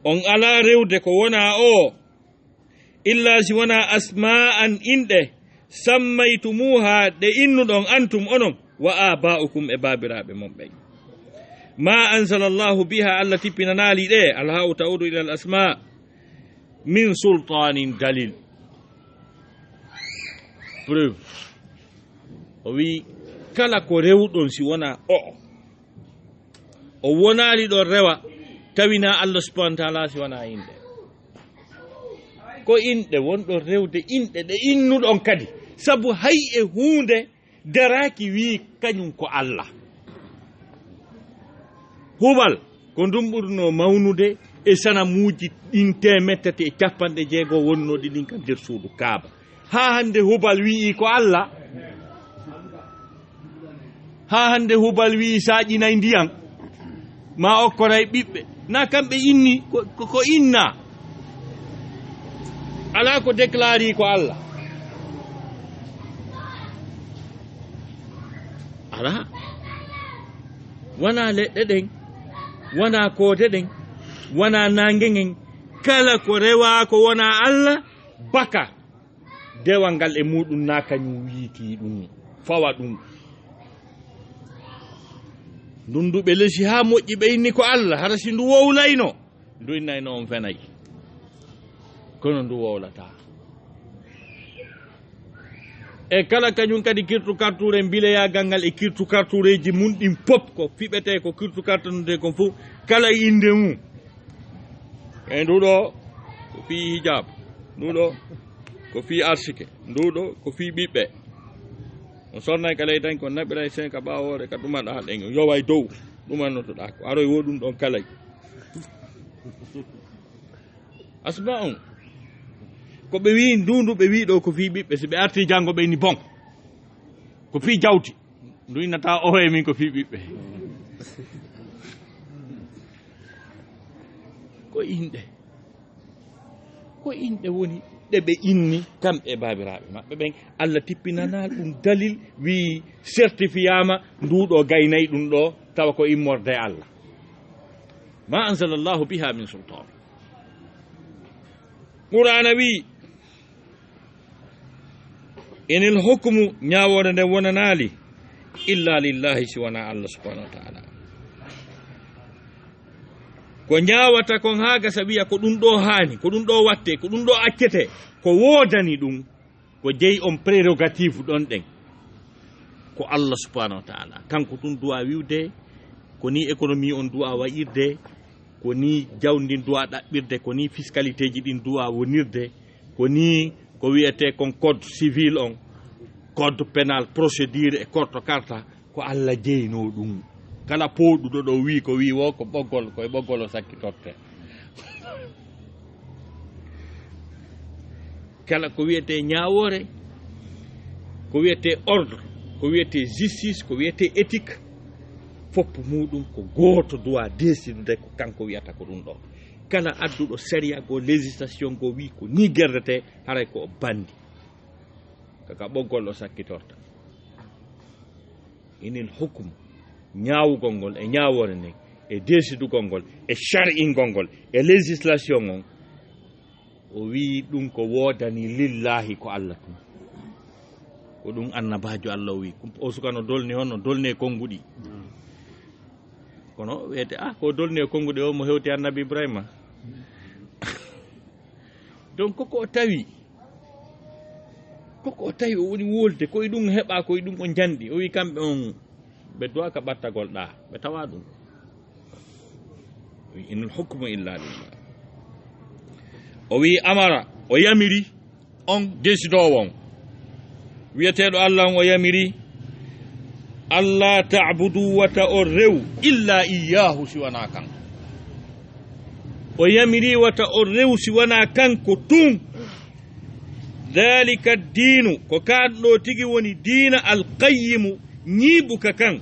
On alaa rewde ko wonaa o, illa si wonaa asma'an inɗe, sammaytumuha ɗe innuɗon antum onon, wa aba'ukum e baabiraaɓe mon ɓen. Ma anzalallahu biha, Allah tippinanaali ɗe, alha'u ta'udu ila al asma, min sultanin dalil. Preuve. O wi kala ko rewɗon si wonaa o, o wonaali ɗon rewa, tawinaa Allah subhanahu wa ta'ala si wonaa inɗe. Ko inɗe wonɗon rewde inɗe ɗe innuɗon kadi. Sabu hay e huunde daraaki wii kañum ko Allah. Hubal ko ndun ɓurnoo mawnude e sanamuuji ɗin teemedde tati e capanɗe jeego wonnooɗi ɗin ka nder suudu Kaaba. Haa hannde Hubal wi'i ko Allah. Haa hannde Hubal wi'i saaƴinay ndiyan, maa okkoray ɓiɓɓe. Na kamɓe inni ko, ko, ko inna. Alaa ko déclare ko Allah. Alaa. Wanaa leɗɗe ɗen, wanaa koode ɗen, wanaa naange ngen. Kala ko rewaa ko wonaa Allah, baka dewal ngal e muɗum na kañum wiiki ɗum, fawa ɗum. Ndun ndu ɓe lesi haa moƴƴi, ɓe inni ko Allah, hara si ndu wowlayno, ndu innayno on fenay. Kono ndu wowlataa. E kala kañum kadi kirtu kartuure mbileyaagal ngal e kirtu kartuureeji mun ɗin pop ko fiɓetee ko kirtu kartanude kon fof, kala e innde mum. E nduɗo ko fii hijab, nduɗo ko fii arsike, nduɗo ko fii ɓiɓɓe. On sornay ka ley tan, ko naɓiray sen ka ɓaawoore, ka ɗumaɗa ɗen, yoway dow, ɗumannotoɗaa ko aroy wo ɗum ɗon kalay. Asma on, ko ɓe wii ndundu, ɓe wii ɗo ko fii ɓiɓɓe, si ɓe arti janngo ɓe ni bon, ko fii jawdi, ndu innata o e min ko fii ɓiɓɓe. Ko inɗe, ko inɗe woni ɗe ɓe inni kamɓe e baabiraaɓe maɓɓe ɓen. Allah tippinanaa ɗum dalil, wii certifiyaama nduɗo gaynay ɗum ɗo, tawa ko immorde e Allah. Ma anzalallahu biha min sultan. Qur'aana wii: "Inil hukmu", ñaawoore nden wonanaali, "illa lillahi", si wonaa Allah subhanahu wa ta'ala. Ko ñaawata kon haa gasa wiya ko ɗum ɗo haani, ko ɗum ɗo watte, ko ɗum ɗo accete, ko woodani ɗum, ko jeyi on prérogative ɗon ɗen. Ko Allah subhanahu wa ta'ala. Kanko tun duwa wiwde, ko ni économie on duwa wa'irde, ko ni jawdi ndin duwa ɗaɓɓirde, ko ni fiscalité ji ɗin duwa wonirde, ko ni ko wiyete kon code civil on, code pénal, procédure e korto karta, ko Allah jeyno ɗum. Kala pooɗuɗo ɗo wi ko wi wo ko ɓoggol, ko e ɓoggol o sakkitorte. Kala ko wiyete ñaawoore, ko wiyete ordre, ko wiyete justice, ko wiyete éthique, fof muɗum ko gooto duwa décidude ko kanko wiyata ko ɗum ɗo. Kala adduɗo sariya goo, législation goo wi ko ni gerdete, haray ko o bandi. Kaka ɓoggol o sakkitorta. Inil hukmu, ñaawugol ngol e ñaawoore nden, e deesidugol ngol, e shar'ingol ngol, e législation on, o wi'i ɗum ko woodani lillahi ko Allah tun. Ko ɗum annabaajo Allah o wi'i. O suka no dolni honno, dolni e konnguɗi. Kono wiyete, ah, ko dolni e konnguɗi o mo hewti annabi Ibrahima. Donc, koko o tawi, koko o tawi o woni wolde, ko e ɗum heɓa, ko e ɗum o njanɗi. O wi kamɓe on, ɓe duwa ka ɓattagol ɗa, ɓe tawa ɗum. O wi, "Inil hukmu illa lillah." O wi, amara, o yamiri on desidoowo on. Wiyeteeɗo Allah on o yamiri, "Alla ta'budu", wata on rew, "illa iyyahu", si wanaa kan. O yamiri wata on rew si wanaa kanko tun. "Dhalika diinu", ko kan ɗo tigi woni diina, "al qayyimu", ñiiɓuka kan.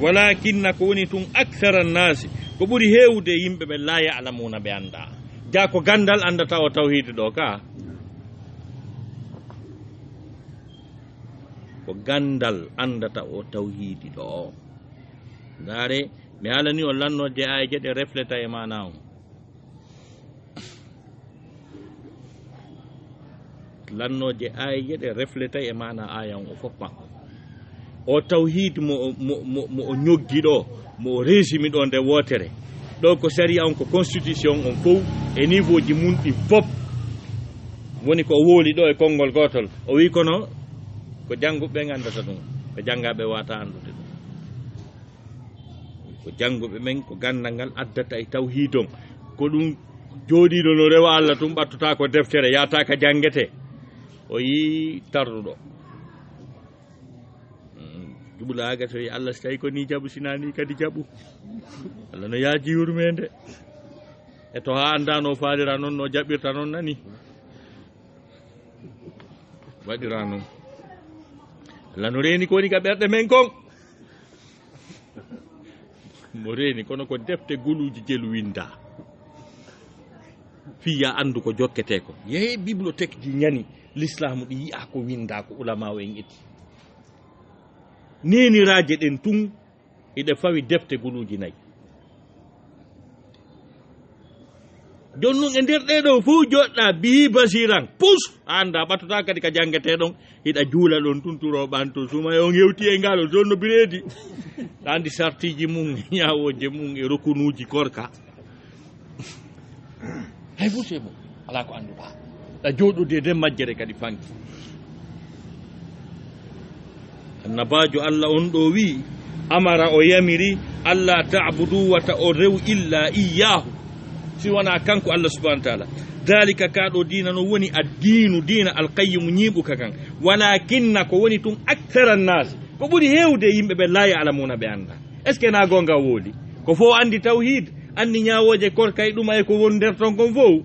Walakinna, ko woni tun, akthara nnaasi, ko ɓuri heewude e yimɓe ɓen, laa ya'lamuuna, ɓe anndaa. Jaa ko ganndal anndata o tawhiidi ɗoo ka. Ko ganndal anndata o tawhiidi ɗoo. Ndaare, mi haalani on lannooje aayeeje ɗe refleta e maanaa on. Lannooje aayeeje ɗe refleta e maanaa aaya on o foppa. O tawhiid mo, mo, mo, mo o ñoggi ɗoo, mo o reesimi ɗoo nde wootere. Ɗoo ko sariya on, ko constitution on fow, e niveau ji mun ɗin fop. Woni ko o wooli ɗoo e konngol gootol. O wi'i kono ko jannguɓe ɓen anndata ɗum, ko janngaaɓe waata anndude ɗum. Ko jannguɓe ɓen, ko ganndal ngal addata e tawhiid on. Ko ɗum jooɗiiɗo no rewa Alla tun, ɓattotaako deftere, yaataaka janngetee. O yii tarduɗo. Mm, juɓulaaga so wi Alla, si tawi ko ni jaɓu, si naa ni kadi jaɓu. Alla no yaaji yurmeende. E to haa anndaa no faalira non, no jaɓirta non nani. Waɗira non. Alla no reeni ko woni ka ɓerɗe men kon. Mo reeni, kono ko defte guluuji jelu winndaa. Fii yaa anndu ko jokketee ko. Yehi bibliothèque ji ñani lislaamu ɗi, yi'aa ko winndaa, ko ulamaa en eti. Neeniraaje ɗen tun, iɗe fawi defte guluuji nayi. Jon nun e nder ɗee ɗoo fow joɗɗaa bii basiran, pus, a anndaa, ɓattotaa kadi ka janngetee ɗon, hiɗa juula ɗon tun, turoo ɓanto, suma e on hewti e ngal, o jonno bireedi. Ɗa anndi sartiiji mun, ñaawooje mun e rukunuuji korka. Hay fuu sey mo, alaa ko annduɗaa. Ɗa jooɗodi e nder majjere kadi fanki. Annabaajo Alla on ɗoo wi'i, amara, o yamiri, "Alla ta'budu, wata on rew, illa iyyaahu, si wanaa kanko Alla subhaanahu wa ta'aala. Daalika, kaa ɗoo diina non woni addiinu, diina alqayyimu, ñiiɓuka kan. Walaakinna, ko woni tun, akthara nnaasi, ko ɓuri heewde e yimɓe ɓen, laa ya'lamuuna, ɓe anndaa." Est-ce que naa goonga wooli? Ko fow anndi tawhiid, anndi ñaawooje korka e ɗuma e ko woni nder ton kon fow.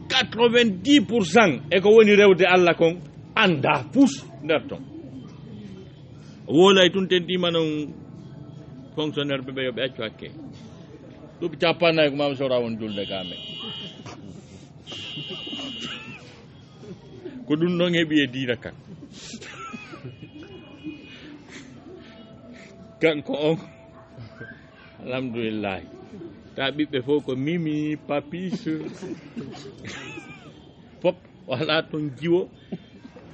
Quatre-vingt-dix pour cent e ko woni rewde Alla kon anndaa fus nder ton. Woolay tun tentima non fonctionnaire ɓe ɓe yo ɓe accu hakke. Duuɓi cappannayi ko Maam Sora won julde ka men. Ko ɗum ɗon heɓi e diina kan. Kanko on, alhamdulillahi. Ta ɓiɓɓe fof ko mimi, papis. Fop, o alaa toon jiwo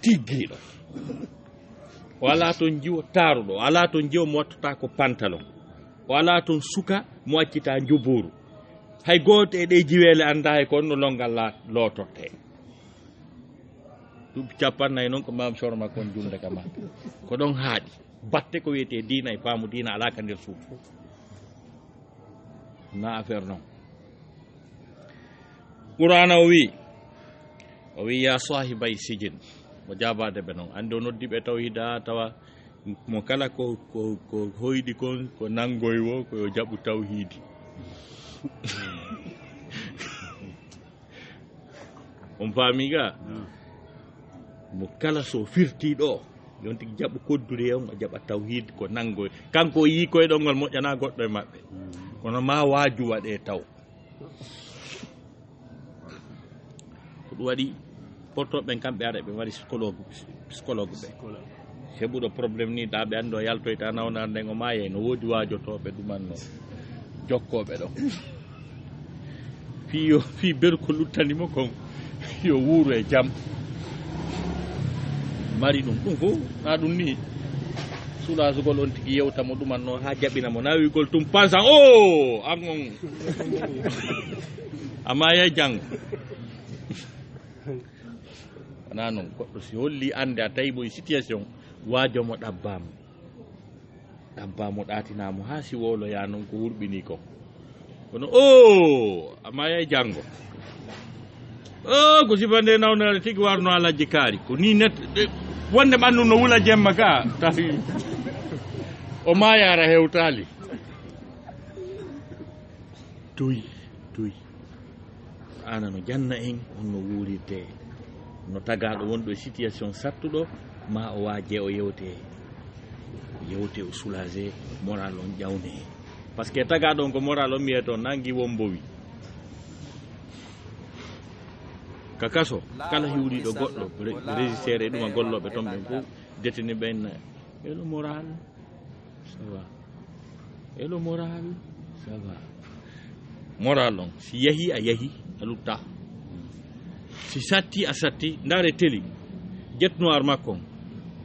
tiggiiɗo. O alaa toon jiwo taaruɗo. O alaa toon jiwo mo wattotaako pantalon. O alaa toon suka mo accitaa njubuuru. Hay gooto e ɗee jiweele anndaa hay ko honno lonngal laa-, lootortee. Duuɓi cappannayi noon ko Maam Soro makko on julde ka Makka. Ko ɗon haaɗi. Batte ko wiyetee diina e faamu diina alaa ka nder suudu. Na affaire noon. Qur'aana o wi'i, o wi'i, "Yaa saahibay sijin." O jaabaade ɓe noon. Anndi o noddi ɓe tawhiida tawa mo kala ko, ko, ko hoyɗi kon, ko nanngoy wo, ko yo jaɓu tawhiidi. On faami ga? Mo kala so firti ɗo, yon tigi jaɓu koddude on, o jaɓa tawhiid ko nanngoy. Kanko o yii koyɗol ngol moƴƴanaa goɗɗo e maɓɓe. Kono maa waaju waɗee taw. Ko ɗum waɗi portooɓe ɓen kamɓe ara ɓe mari psychologue, psychologue ɓe. Heɓuɗo problème ni, ɗa ɓe anndi o yaltoyta nawnaare nden o maayay, no woodi waajotooɓe ɗumanno jokkooɓe ɗon. Fii yo, fii beru ko luttani mo kon, yo wuuru e jam. Mari ɗum, ɗum fof, na ɗum ni. Sulasugol on tigi yewta mo ɗumanno haa jaɓina mo, na wi'ugol tum pansan, "O, an on." A maayay janngo. Wonaa noon, goɗɗo si holli annde a tawi mo e situation, waajo mo ɗabbaa mo. Ɗabbaa mo, ɗaatinaa mo, haa si wowloyaa noon ko wurɓinii kon. Kono, "O, a maayay janngo." O, ko sifa nde nawnaare tigi warno Alhaji Kaari. Ko nii net, ɗe, wonde ɓanndu no wula jemma ka, tawi o maayaara hewtaali. Tuy, tuy. Qur'aana no janna en, honno wuurirtee. No tagaaɗo wonɗo e situation sattuɗo, maa o waaje o yewtee. Yewte o soulagé, moral on ƴawne. Parce que tagaɗo on ko moral on mi yeto nangi won mbowi. Ka kaso, kala hiwriɗo goɗɗo, ré-, régisseur e ɗuma gollooɓe ton ɓen fof, détenu ɓen, et le moral, ça va. Et le moral, ça va. Moral on, si yahi, a yahi, a lutta. Si satti, a satti, ndaare teli, jet noir makko on.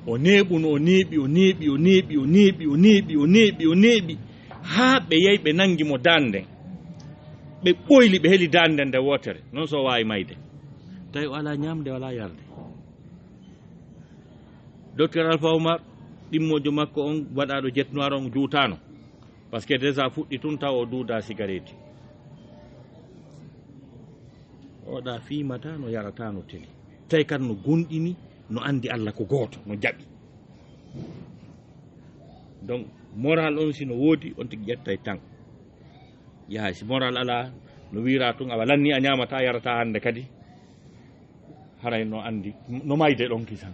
O neeɓuno, o neeɓi, o neeɓi, o neeɓi, o neeɓi, o neeɓi, o neeɓi, o neeɓi, haa ɓe yahi ɓe nangi mo dande. Ɓe ɓoyli, ɓe heli dande nde wootere. Non so o waawi mayde. Tawi o alaa ñaamde, o alaa yarde. Docteur Alpha Oumar, ɗimmoojo makko on, waɗaaɗo jet noir on, juutaano. Parce que déjà fuɗɗi tun taw o duudaa sigareeti. Oɗa fiimataa no, yarataa no teli. Tawi kan no gonɗini, no anndi Alla ko gooto, no jaɓi. Donc, moral on si no woodi, on tigi ƴettay tan. Yahay, si moral alaa, no wiira tun, awa lanni a ñaamataa, yarataa hannde kadi. Haray no anndi, no mayde ɗon kisan.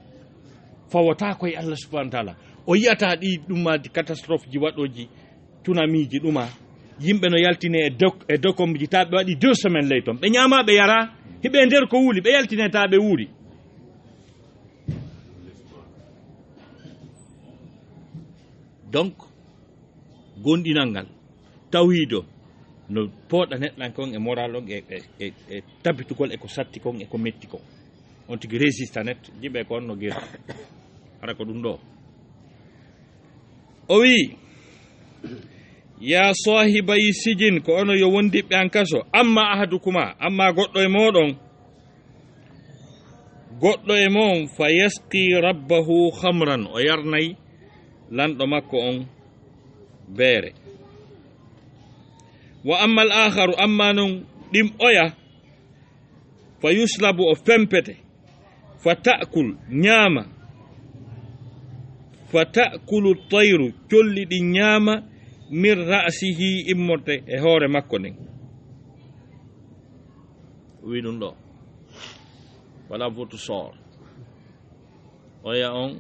Fawataa koye Allah subhanahu wa taala. O yi'ataa ɗi ɗumaaji, catastrophe ji waɗooji, tsunami ji ɗuma. Yimɓe no yaltine e dok-, e dokomji, ta ɓe waɗi deux semaines ley ton. Ɓe ñaamaa, ɓe yaraa, hiɓe nder ko wuli, ɓe yaltine ta ɓe wuuri. Donc, gonɗinal ngal, tawhido, no pooɗa neɗɗanke on e moral on e, e, e, e tabitugol e ko satti kon e ko metti kon. On tigi résista net, jiɓe ko on no gir. Hara ko ɗum ɗo. O wi, "Ya sahibay sijin, ko ono yo wondiɓɓe an kaso, amma ahadukuma, amma goɗɗo e moɗon, goɗɗo e mon, fa yasqi rabbahu khamran, o yarnay lanɗo makko on beere. Wa amma al akharu, amma non ɗim oya, fa yuslabu, o fempete, fa ta'kul, ñaama, fa ta'kulu tayru, colli ɗin ñaama, min ra'sihi, immorde e hoore makko nden." O wi ɗum ɗo, wala votu sor. Oya on,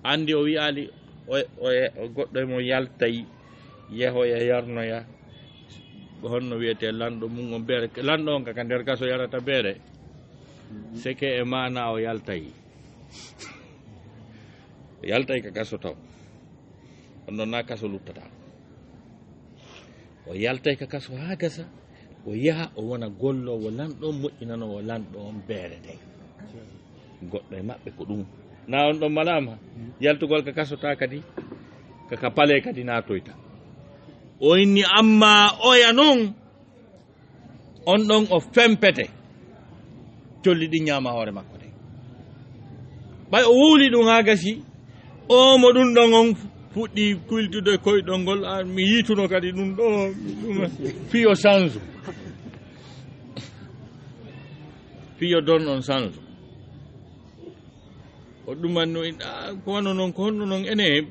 anndi o wi'aali, oya, oya, goɗɗo e mo yaltay, yehoya, yarnoya, honno wiyetee lanɗo mum on beere. Lanɗo on ka, ka nder kaso yarata beere. Seke e maana o yaltay. O yaltay ka kaso taw. On ɗon na kaso luttata. O yaltay ka kaso haa gasa, o yaha, o wona golloowo lanɗo on, moƴƴinanoowo lanɗo on beere nden. Goɗɗo e maɓɓe ko ɗum. Na on ɗon malaama? Yaltugol ka kaso ta kadi, ka, ka pale kadi naatoyta. O inni, amma oya non, on ɗon o fempete. Colli ɗin ñaama hoore makko de. Ɓay o wowli ɗum haa gasi, o mo ɗum ɗon on fuɗɗi kuylitude koyɗol ngol, a, mi yiituno kadi ɗum ɗo, ɗum fiyo sansu. Fiyo don on sansu. O ɗuman no in, a, ko wano non, ko honno non ene,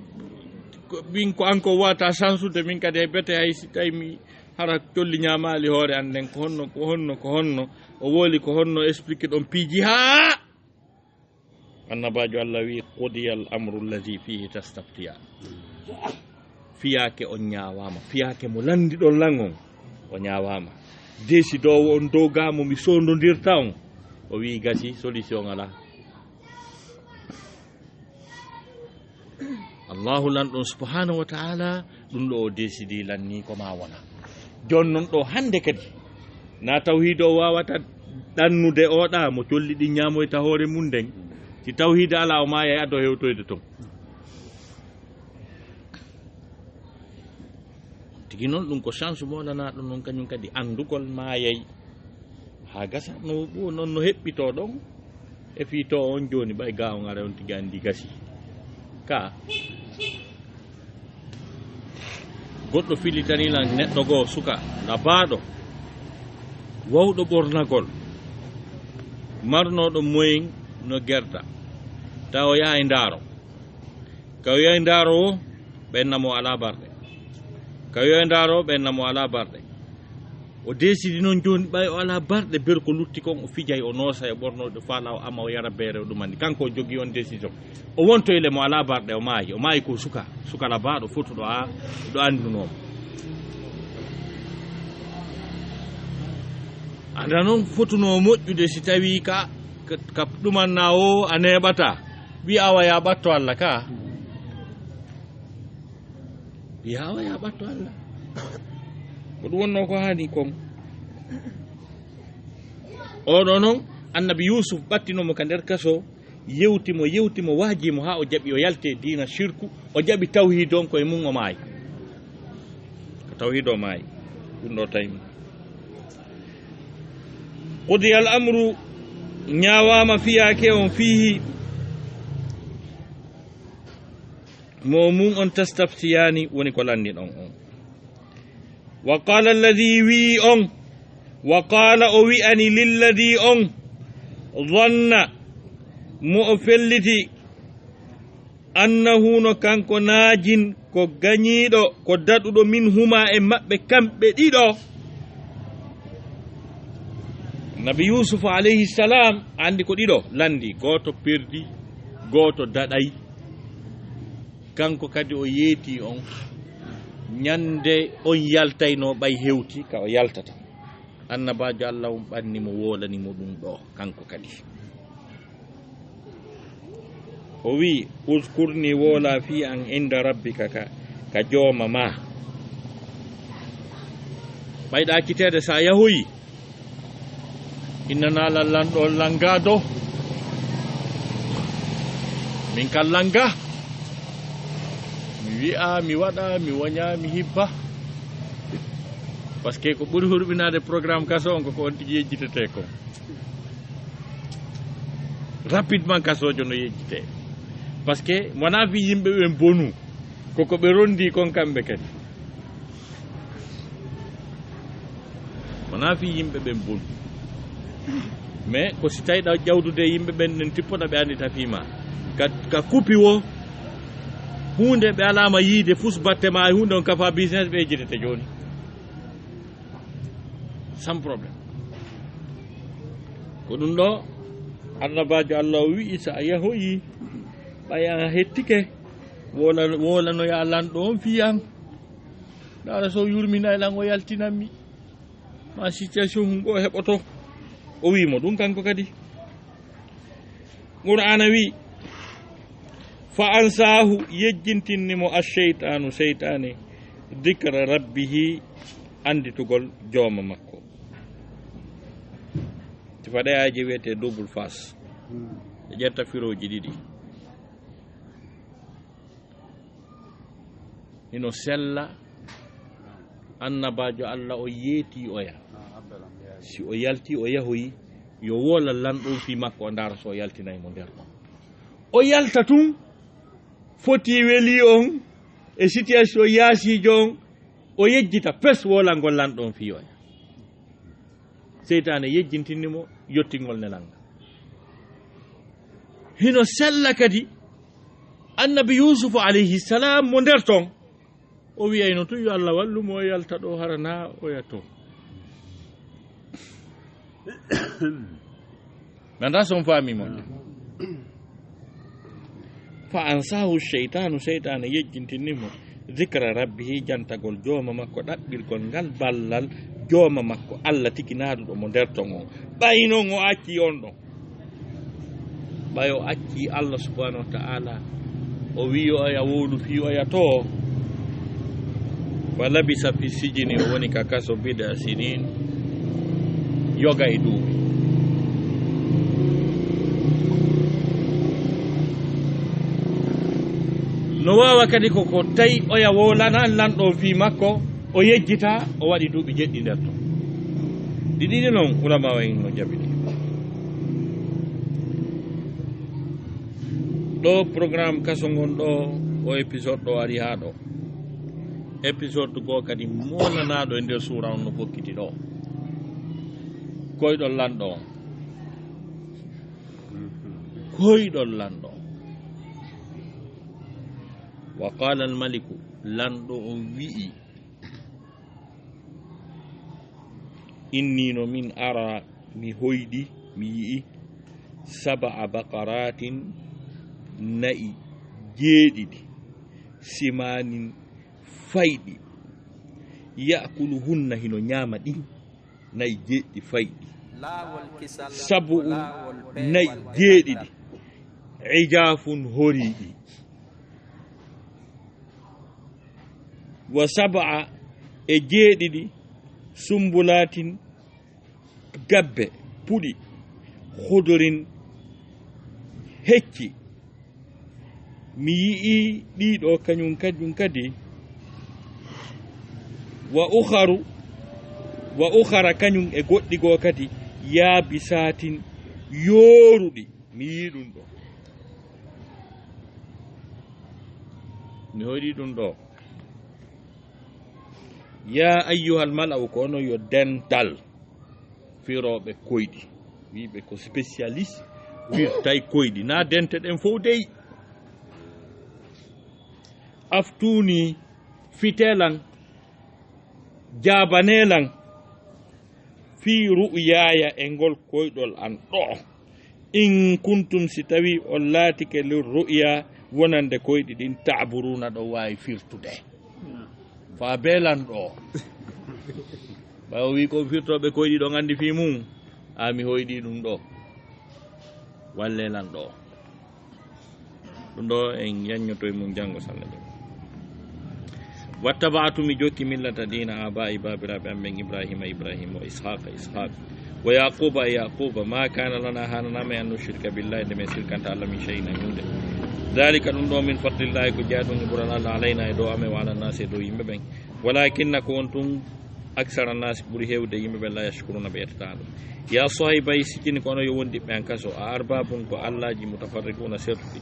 ko, min ko an ko wata sansude, min kadi e bete hay si tawi mi hara colli ñaamaali hoore an nden, ko honno, ko honno, ko honno, o woli ko honno expliqué ɗon piiji haa Annabaajo Allah wi, "Qudiyal amru allazi fihi tastaftiyan." Fiyaake on ñaawaama, fiyaake mo lanndi ɗon lan on, o ñaawaama. Desidoowo on dow gaa mo mi soondondirta on, o wi, "Gasi, solution alaa." Allahu lanɗon subhanahu wa ta'ala, ɗum ɗo o desidi lanni ko ma wona. Jon non ɗo hannde kadi, na tawhido o wawata ɗannude oɗa mo colli ɗin ñaamoyta hoore mum nden. Si tawhido ala, o maayay ado hewtoyde ton. Tigi noon, ɗum ko chance mo nanaɗo noon, kañum kadi anndugol maayay. Haa gasa no, noon no heɓɓitoo ɗon e fii to on jooni, ɓay ga on ara on tigi anndi gasi. Ka goɗɗo filitani lan neɗɗo goo suka labaaɗo, wawɗo ɓornagol, marnooɗo moyen no gerta, tawa o yahay ndaaro. Ka o yahay ndaaro o, ɓen namo alaa barɗe. Ka o yahay ndaaro o, ɓen namo alaa barɗe. O décidi noon jooni, ɓay o alaa barɗe, ber ko lutti kon, o fijay, o noosa e ɓornooɗe, faala o ama, o yara beere, o ɗumani. Kanko o jogii on décision. O wontoyle mo alaa barɗe, o maayi. O maayi ko suka, suka labaaɗo, fotuɗo haa ɗo anndunoo mo. Anda noon fotunoo moƴƴude si tawii ka, ka, ka ɗumanna o a neeɓataa. Wiya awa yaa ɓatto Alla ka. Wiya awa yaa ɓatto Alla. Ko ɗum wonnoo ko haani kon. Oɗo noon, Annabi Yuusuf ɓattinoo mo ka nder kaso, yewti mo, yewti mo, waajii mo haa o jaɓi o yalti e diina shirku, o jaɓi tawhiid on, ko e mum o maayi. Ko tawhiid o maayi. Ɗum ɗo tawi mo. Qudiyal amru, ñaawaama fiyaake on fiihi, mo mum on tastaftiyaani, woni ko lanndi ɗon on. Wa qaala alladhi, wi'i on, wa qaala, o wi'ani, lilladhi, on, dhanna, mo o felliti, annahu, no kanko, naajin, ko gañiiɗo, ko daɗuɗo, minhuma, e maɓɓe kamɓe ɗiɗo. Nabi Yuusuf alayhi salam, anndi ko ɗiɗo lanndi, gooto perdi, gooto daɗay. Kanko kadi o yeetii on, ñande on yaltaynoo ɓay hewti ka o yaltata. Annabaajo Alla on ɓanni mo, woolani mo ɗum ɗo, kanko kadi. O wi'i, "Uzkurni, woola fii an inda rabbika, ka, ka jooma ma. Ɓay ɗaakiteede sa yahoyi, innanaa lan lanɗo on langa do. Min kan langa. Mi wi'a, mi waɗa, mi woña, mi hibba." Parce que ko ɓuri hurɓinaade programme kaso on ko, ko on tigi yejjitete kon. Rapidement kasoojo no yejjitee. Parce que wonaa fii yimɓe ɓen bonu, ko ko ɓe rondi kon kamɓe kadi. Wonaa fii yimɓe ɓen bonu. Mais ko si tawi ɗa ƴawdude yimɓe ɓen, ɗen tippoɗa ɓe anndita fii ma. Ka, ka kupi wo, huunde ɓe alaama yiide, fus batte ma e huunde on kafa business, ɓe yejjitete jooni. Sans problème. Ko ɗum ɗo, annabaajo Alla o wi'i, "So a yahoyi, ɓay a hettike, woola-, woolanoyaa lanɗo on fii an. Ndaara so o yurminay lan, o yaltinan mi. Ma situation ngo heɓoto." O wi'i mo ɗum kanko kadi. Qur'aana wi'i, "Fa ansaahu, yejjintinni mo, ash-shaytaanu, seytaane, dikra rabbihi, annditugol jooma makko." Sifa ɗe aaje wiyetee double face. Ɗe ƴetta firooji ɗiɗi. Hino sella, annabaajo Alla o yeetii oya. Si o yaltii, o yahoyi, yo woola lanɗo on fii makko, o ndaara so o yaltinay mo nder ɗon. O yalta tun, foti welii on, e situation yaasiijo on, o yejjita pes woolangol lanɗo on fii oya. Seytaane yejjintinni mo yottingol nelal ngal. Hino sella kadi, annabi Yuusufu alayhi salam mo nder ton, o wi'ayno tun yo Allah wallu mo, o yalta ɗo, hara na oya to. Mi anndaa so on faamii moƴƴa. Fa ansaahu sheytaanu, seytaane yejjintinni mo, dikra rabbihi, jantagol jooma makko, ɗaɓɓirgol ngal ballal jooma makko, Allah tigi naaduɗo mo nder ton on. Ɓay non o accii on ɗon. Ɓay o accii Allah subhanahu wa ta'ala, o wi'i oya wowlu fii oya to. Fa labisa fi sijini, o woni ka kaso bid'a sinin, yoga e duuɓi. No waawa kadi ko, ko tawi oya wowlana lanɗo fii makko, o yejjita, o waɗi duuɓi jeɗɗi nder ton. Ɗi ɗiɗi non ulama en no jabini. Ɗo programme kaso ngon ɗo, o épisode ɗo ari haa ɗo. Épisode goo kadi moolanaɗo e nder suura on no fokkiti ɗo. Koyɗol lanɗo on. Koyɗol lanɗo on. Wa qala al maliku, lanɗo on wi'i, Inni no min ara, mi hoyɗi, mi yi'i, sab'a baqaratin, na'i jeeɗiɗi, simanin, fayɗi, ya'kuluhunna, hino ñaama ɗin, na'i jeeɗiɗi fayɗi, sab'un, na'i jeeɗiɗi, ijafun, horiiɗi, wa sab'a, e jeeɗiɗi, sumbulatin, gabbe, puɗi, khudurin, hecci. Mi yi'i ɗiɗo kañum, kañum kadi, wa ukharu, wa ukhara, kañum e goɗɗi goo kadi, yabisatin, yooruɗi. Mi yi'i ɗum ɗo. Mi hoyɗi ɗum ɗo. Ya ayyuhal mala'u, ko onon yo dental firooɓe koyɗi, wiiɓe ko spécialiste firtay koyɗi, na dente ɗen fof dey. Aftuni, fitelan, jaabanelan, fii ru'yaaya, e ngol koyɗol an ɗo. In kuntum, si tawi on laatike, lir ru'ya, wonande koyɗi ɗin, ta'buruna, ɗo waawi firtude. Fa belan ɗo. Ɓay o wi ko firtooɓe koyɗi ɗon anndi fii mum, a mi hoyɗi ɗum ɗo. Wallelan ɗo. Ɗum ɗo en yaññoto e mum janngo, salla jam. Wattaba'tu, mi jokki, millata, diina, aba'i, baabiraaɓe am ɓen, Ibrahima, Ibrahima, wa Ishaqa, Ishaq, wa Yaquba, e Yaquba. Ma kana lana, hananaa men, an nushrika billahi, nde men sirkanta Allah, min shay'in, e huunde. Dhalika, ɗum ɗo, min fadlillahi, ko jaaduŋi ɓural Allah, alayna, e dow amen, wa ala nnaasi, e dow yimɓe ɓen. Walakinna, ko on tun, aksara nnaasi, ɓuri heewde yimɓe ɓen, la yashkuruna, ɓe yettataa ɗum. Ya sahibay sijini, ko onon yo wondiɓɓe an kaso, a arbabun, ko allaaji, mutafarriquna, sertuɗi,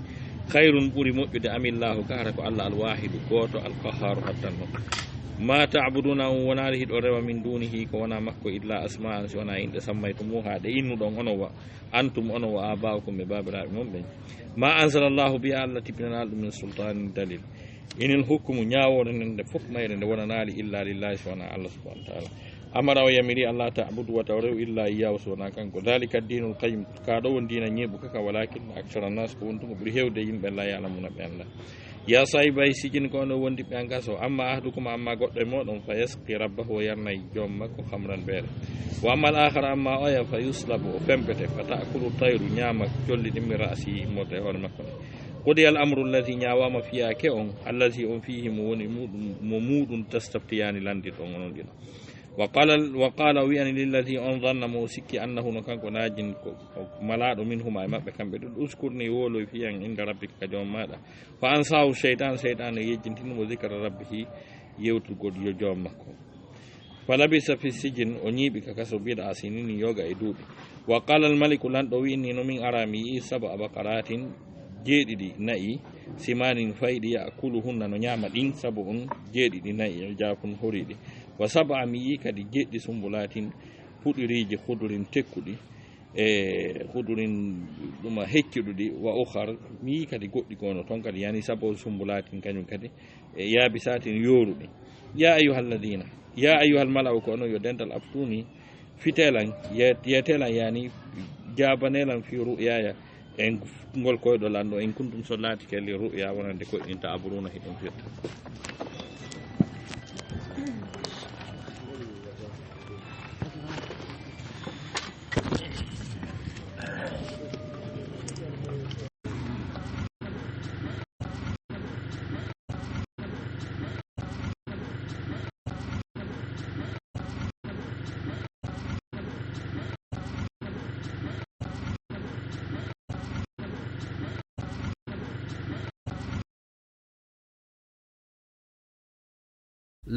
khayrun, ɓuri moƴƴude, amillahu, ka hara ko Allah, alwahidu, gooto, alqahharu, hattanno. Ma ta'buduna, on wonaali hiɗo rewa, min dunihi, ko wona makko, illa asma'an, si wona inɗe, sammaytumuha, ɗe innuɗon onon wa antum, onon wa aba'ukum, e baabiraaɓe mon ɓen. Ma anzalallahu biha, Allah tippinanaali ɗum, min sultanin, dalil. Inil hukmu, ñaawoore nden, nde fof mayre nde wonanaali, illa lillahi, si wona Allah subhanahu wa ta'ala. Amara, o yamiri, alla ta'budu, wata o rew, illa iyyahu, si wona kanko. Dhalika dinul qayyim, ka ɗo won diina ñeeɓu kaka, walakinna akthara nnas, ko won tun ko ɓuri heewde yimɓe, la ya'lamuna, ɓe annda. Ya sahibay sijin, ko onon wondiɓɓe an kaso, amma ahadukum, amma goɗɗo e moɗon, fa yasqi rabbahu, o yarnay joom makko, khamran, beere. Wa amma al akhar, amma oya, fa yuslabu, o fempete, fa ta'kulu tayru, ñaama colli ɗin, min ra'si, immorde e hoore makko. Qudiya al amru alladhi, ñaawaama fiyaake on, alladhi, on fihi, mo woni muɗum, mo muɗum, tastaftiyani, landirɗon onon ɗiɗo. Wa qala, wa qala, o wi'ani, lilladhi, on dhanna, mo o sikki, annahu, no kanko, najin, ko, ko malaaɗo, minhuma, e maɓɓe kamɓe ɗiɗo, uskurni, wowloy, fii an, inda rabbika, ka joom maaɗa. Fa ansahu shaytan, shaytan e yejjintini mo, dhikra rabbihi, yewtugol yo joom makko. Fa labisa fi sijin, o ñiiɓi ka kaso, bid'a sinin, yoga e duuɓi. Wa qala al maliku, lanɗo wi'i, inni no min ara, mi yi'i, sab'a baqaratin, jeeɗiɗi na'i, simanin, fayɗi, ya'kuluhunna, no ñaama ɗin, sab'un, jeeɗiɗi na'i, ijafun, horiiɗi. Wa sab'a, mi yi'i kadi jeeɗiɗi, sumbulatin, puɗiriiji, khudurin, tekkuɗi, e khudurin, ɗuma heccuɗuɗi, wa ukhar, mi yi'i kadi goɗɗi ko no ton kadi, yani sab'u sumbulatin, kañum kadi, e yaabisatin, yooruɗi. Ya ayyuhalladhina, ya ayyuhal mala'u, ko onon yo dental, aftuni, fitelan, ye-, yetelan, yani, jaabanelan, fi ru'yaya, e ngol koyɗol an ɗo, in kuntum, so laatike, li ru'ya, wonande koyɗin, ta'buruna, hiɗon firta.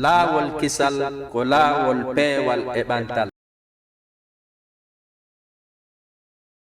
Laawol kisal ko laawol peewal e ɓantal.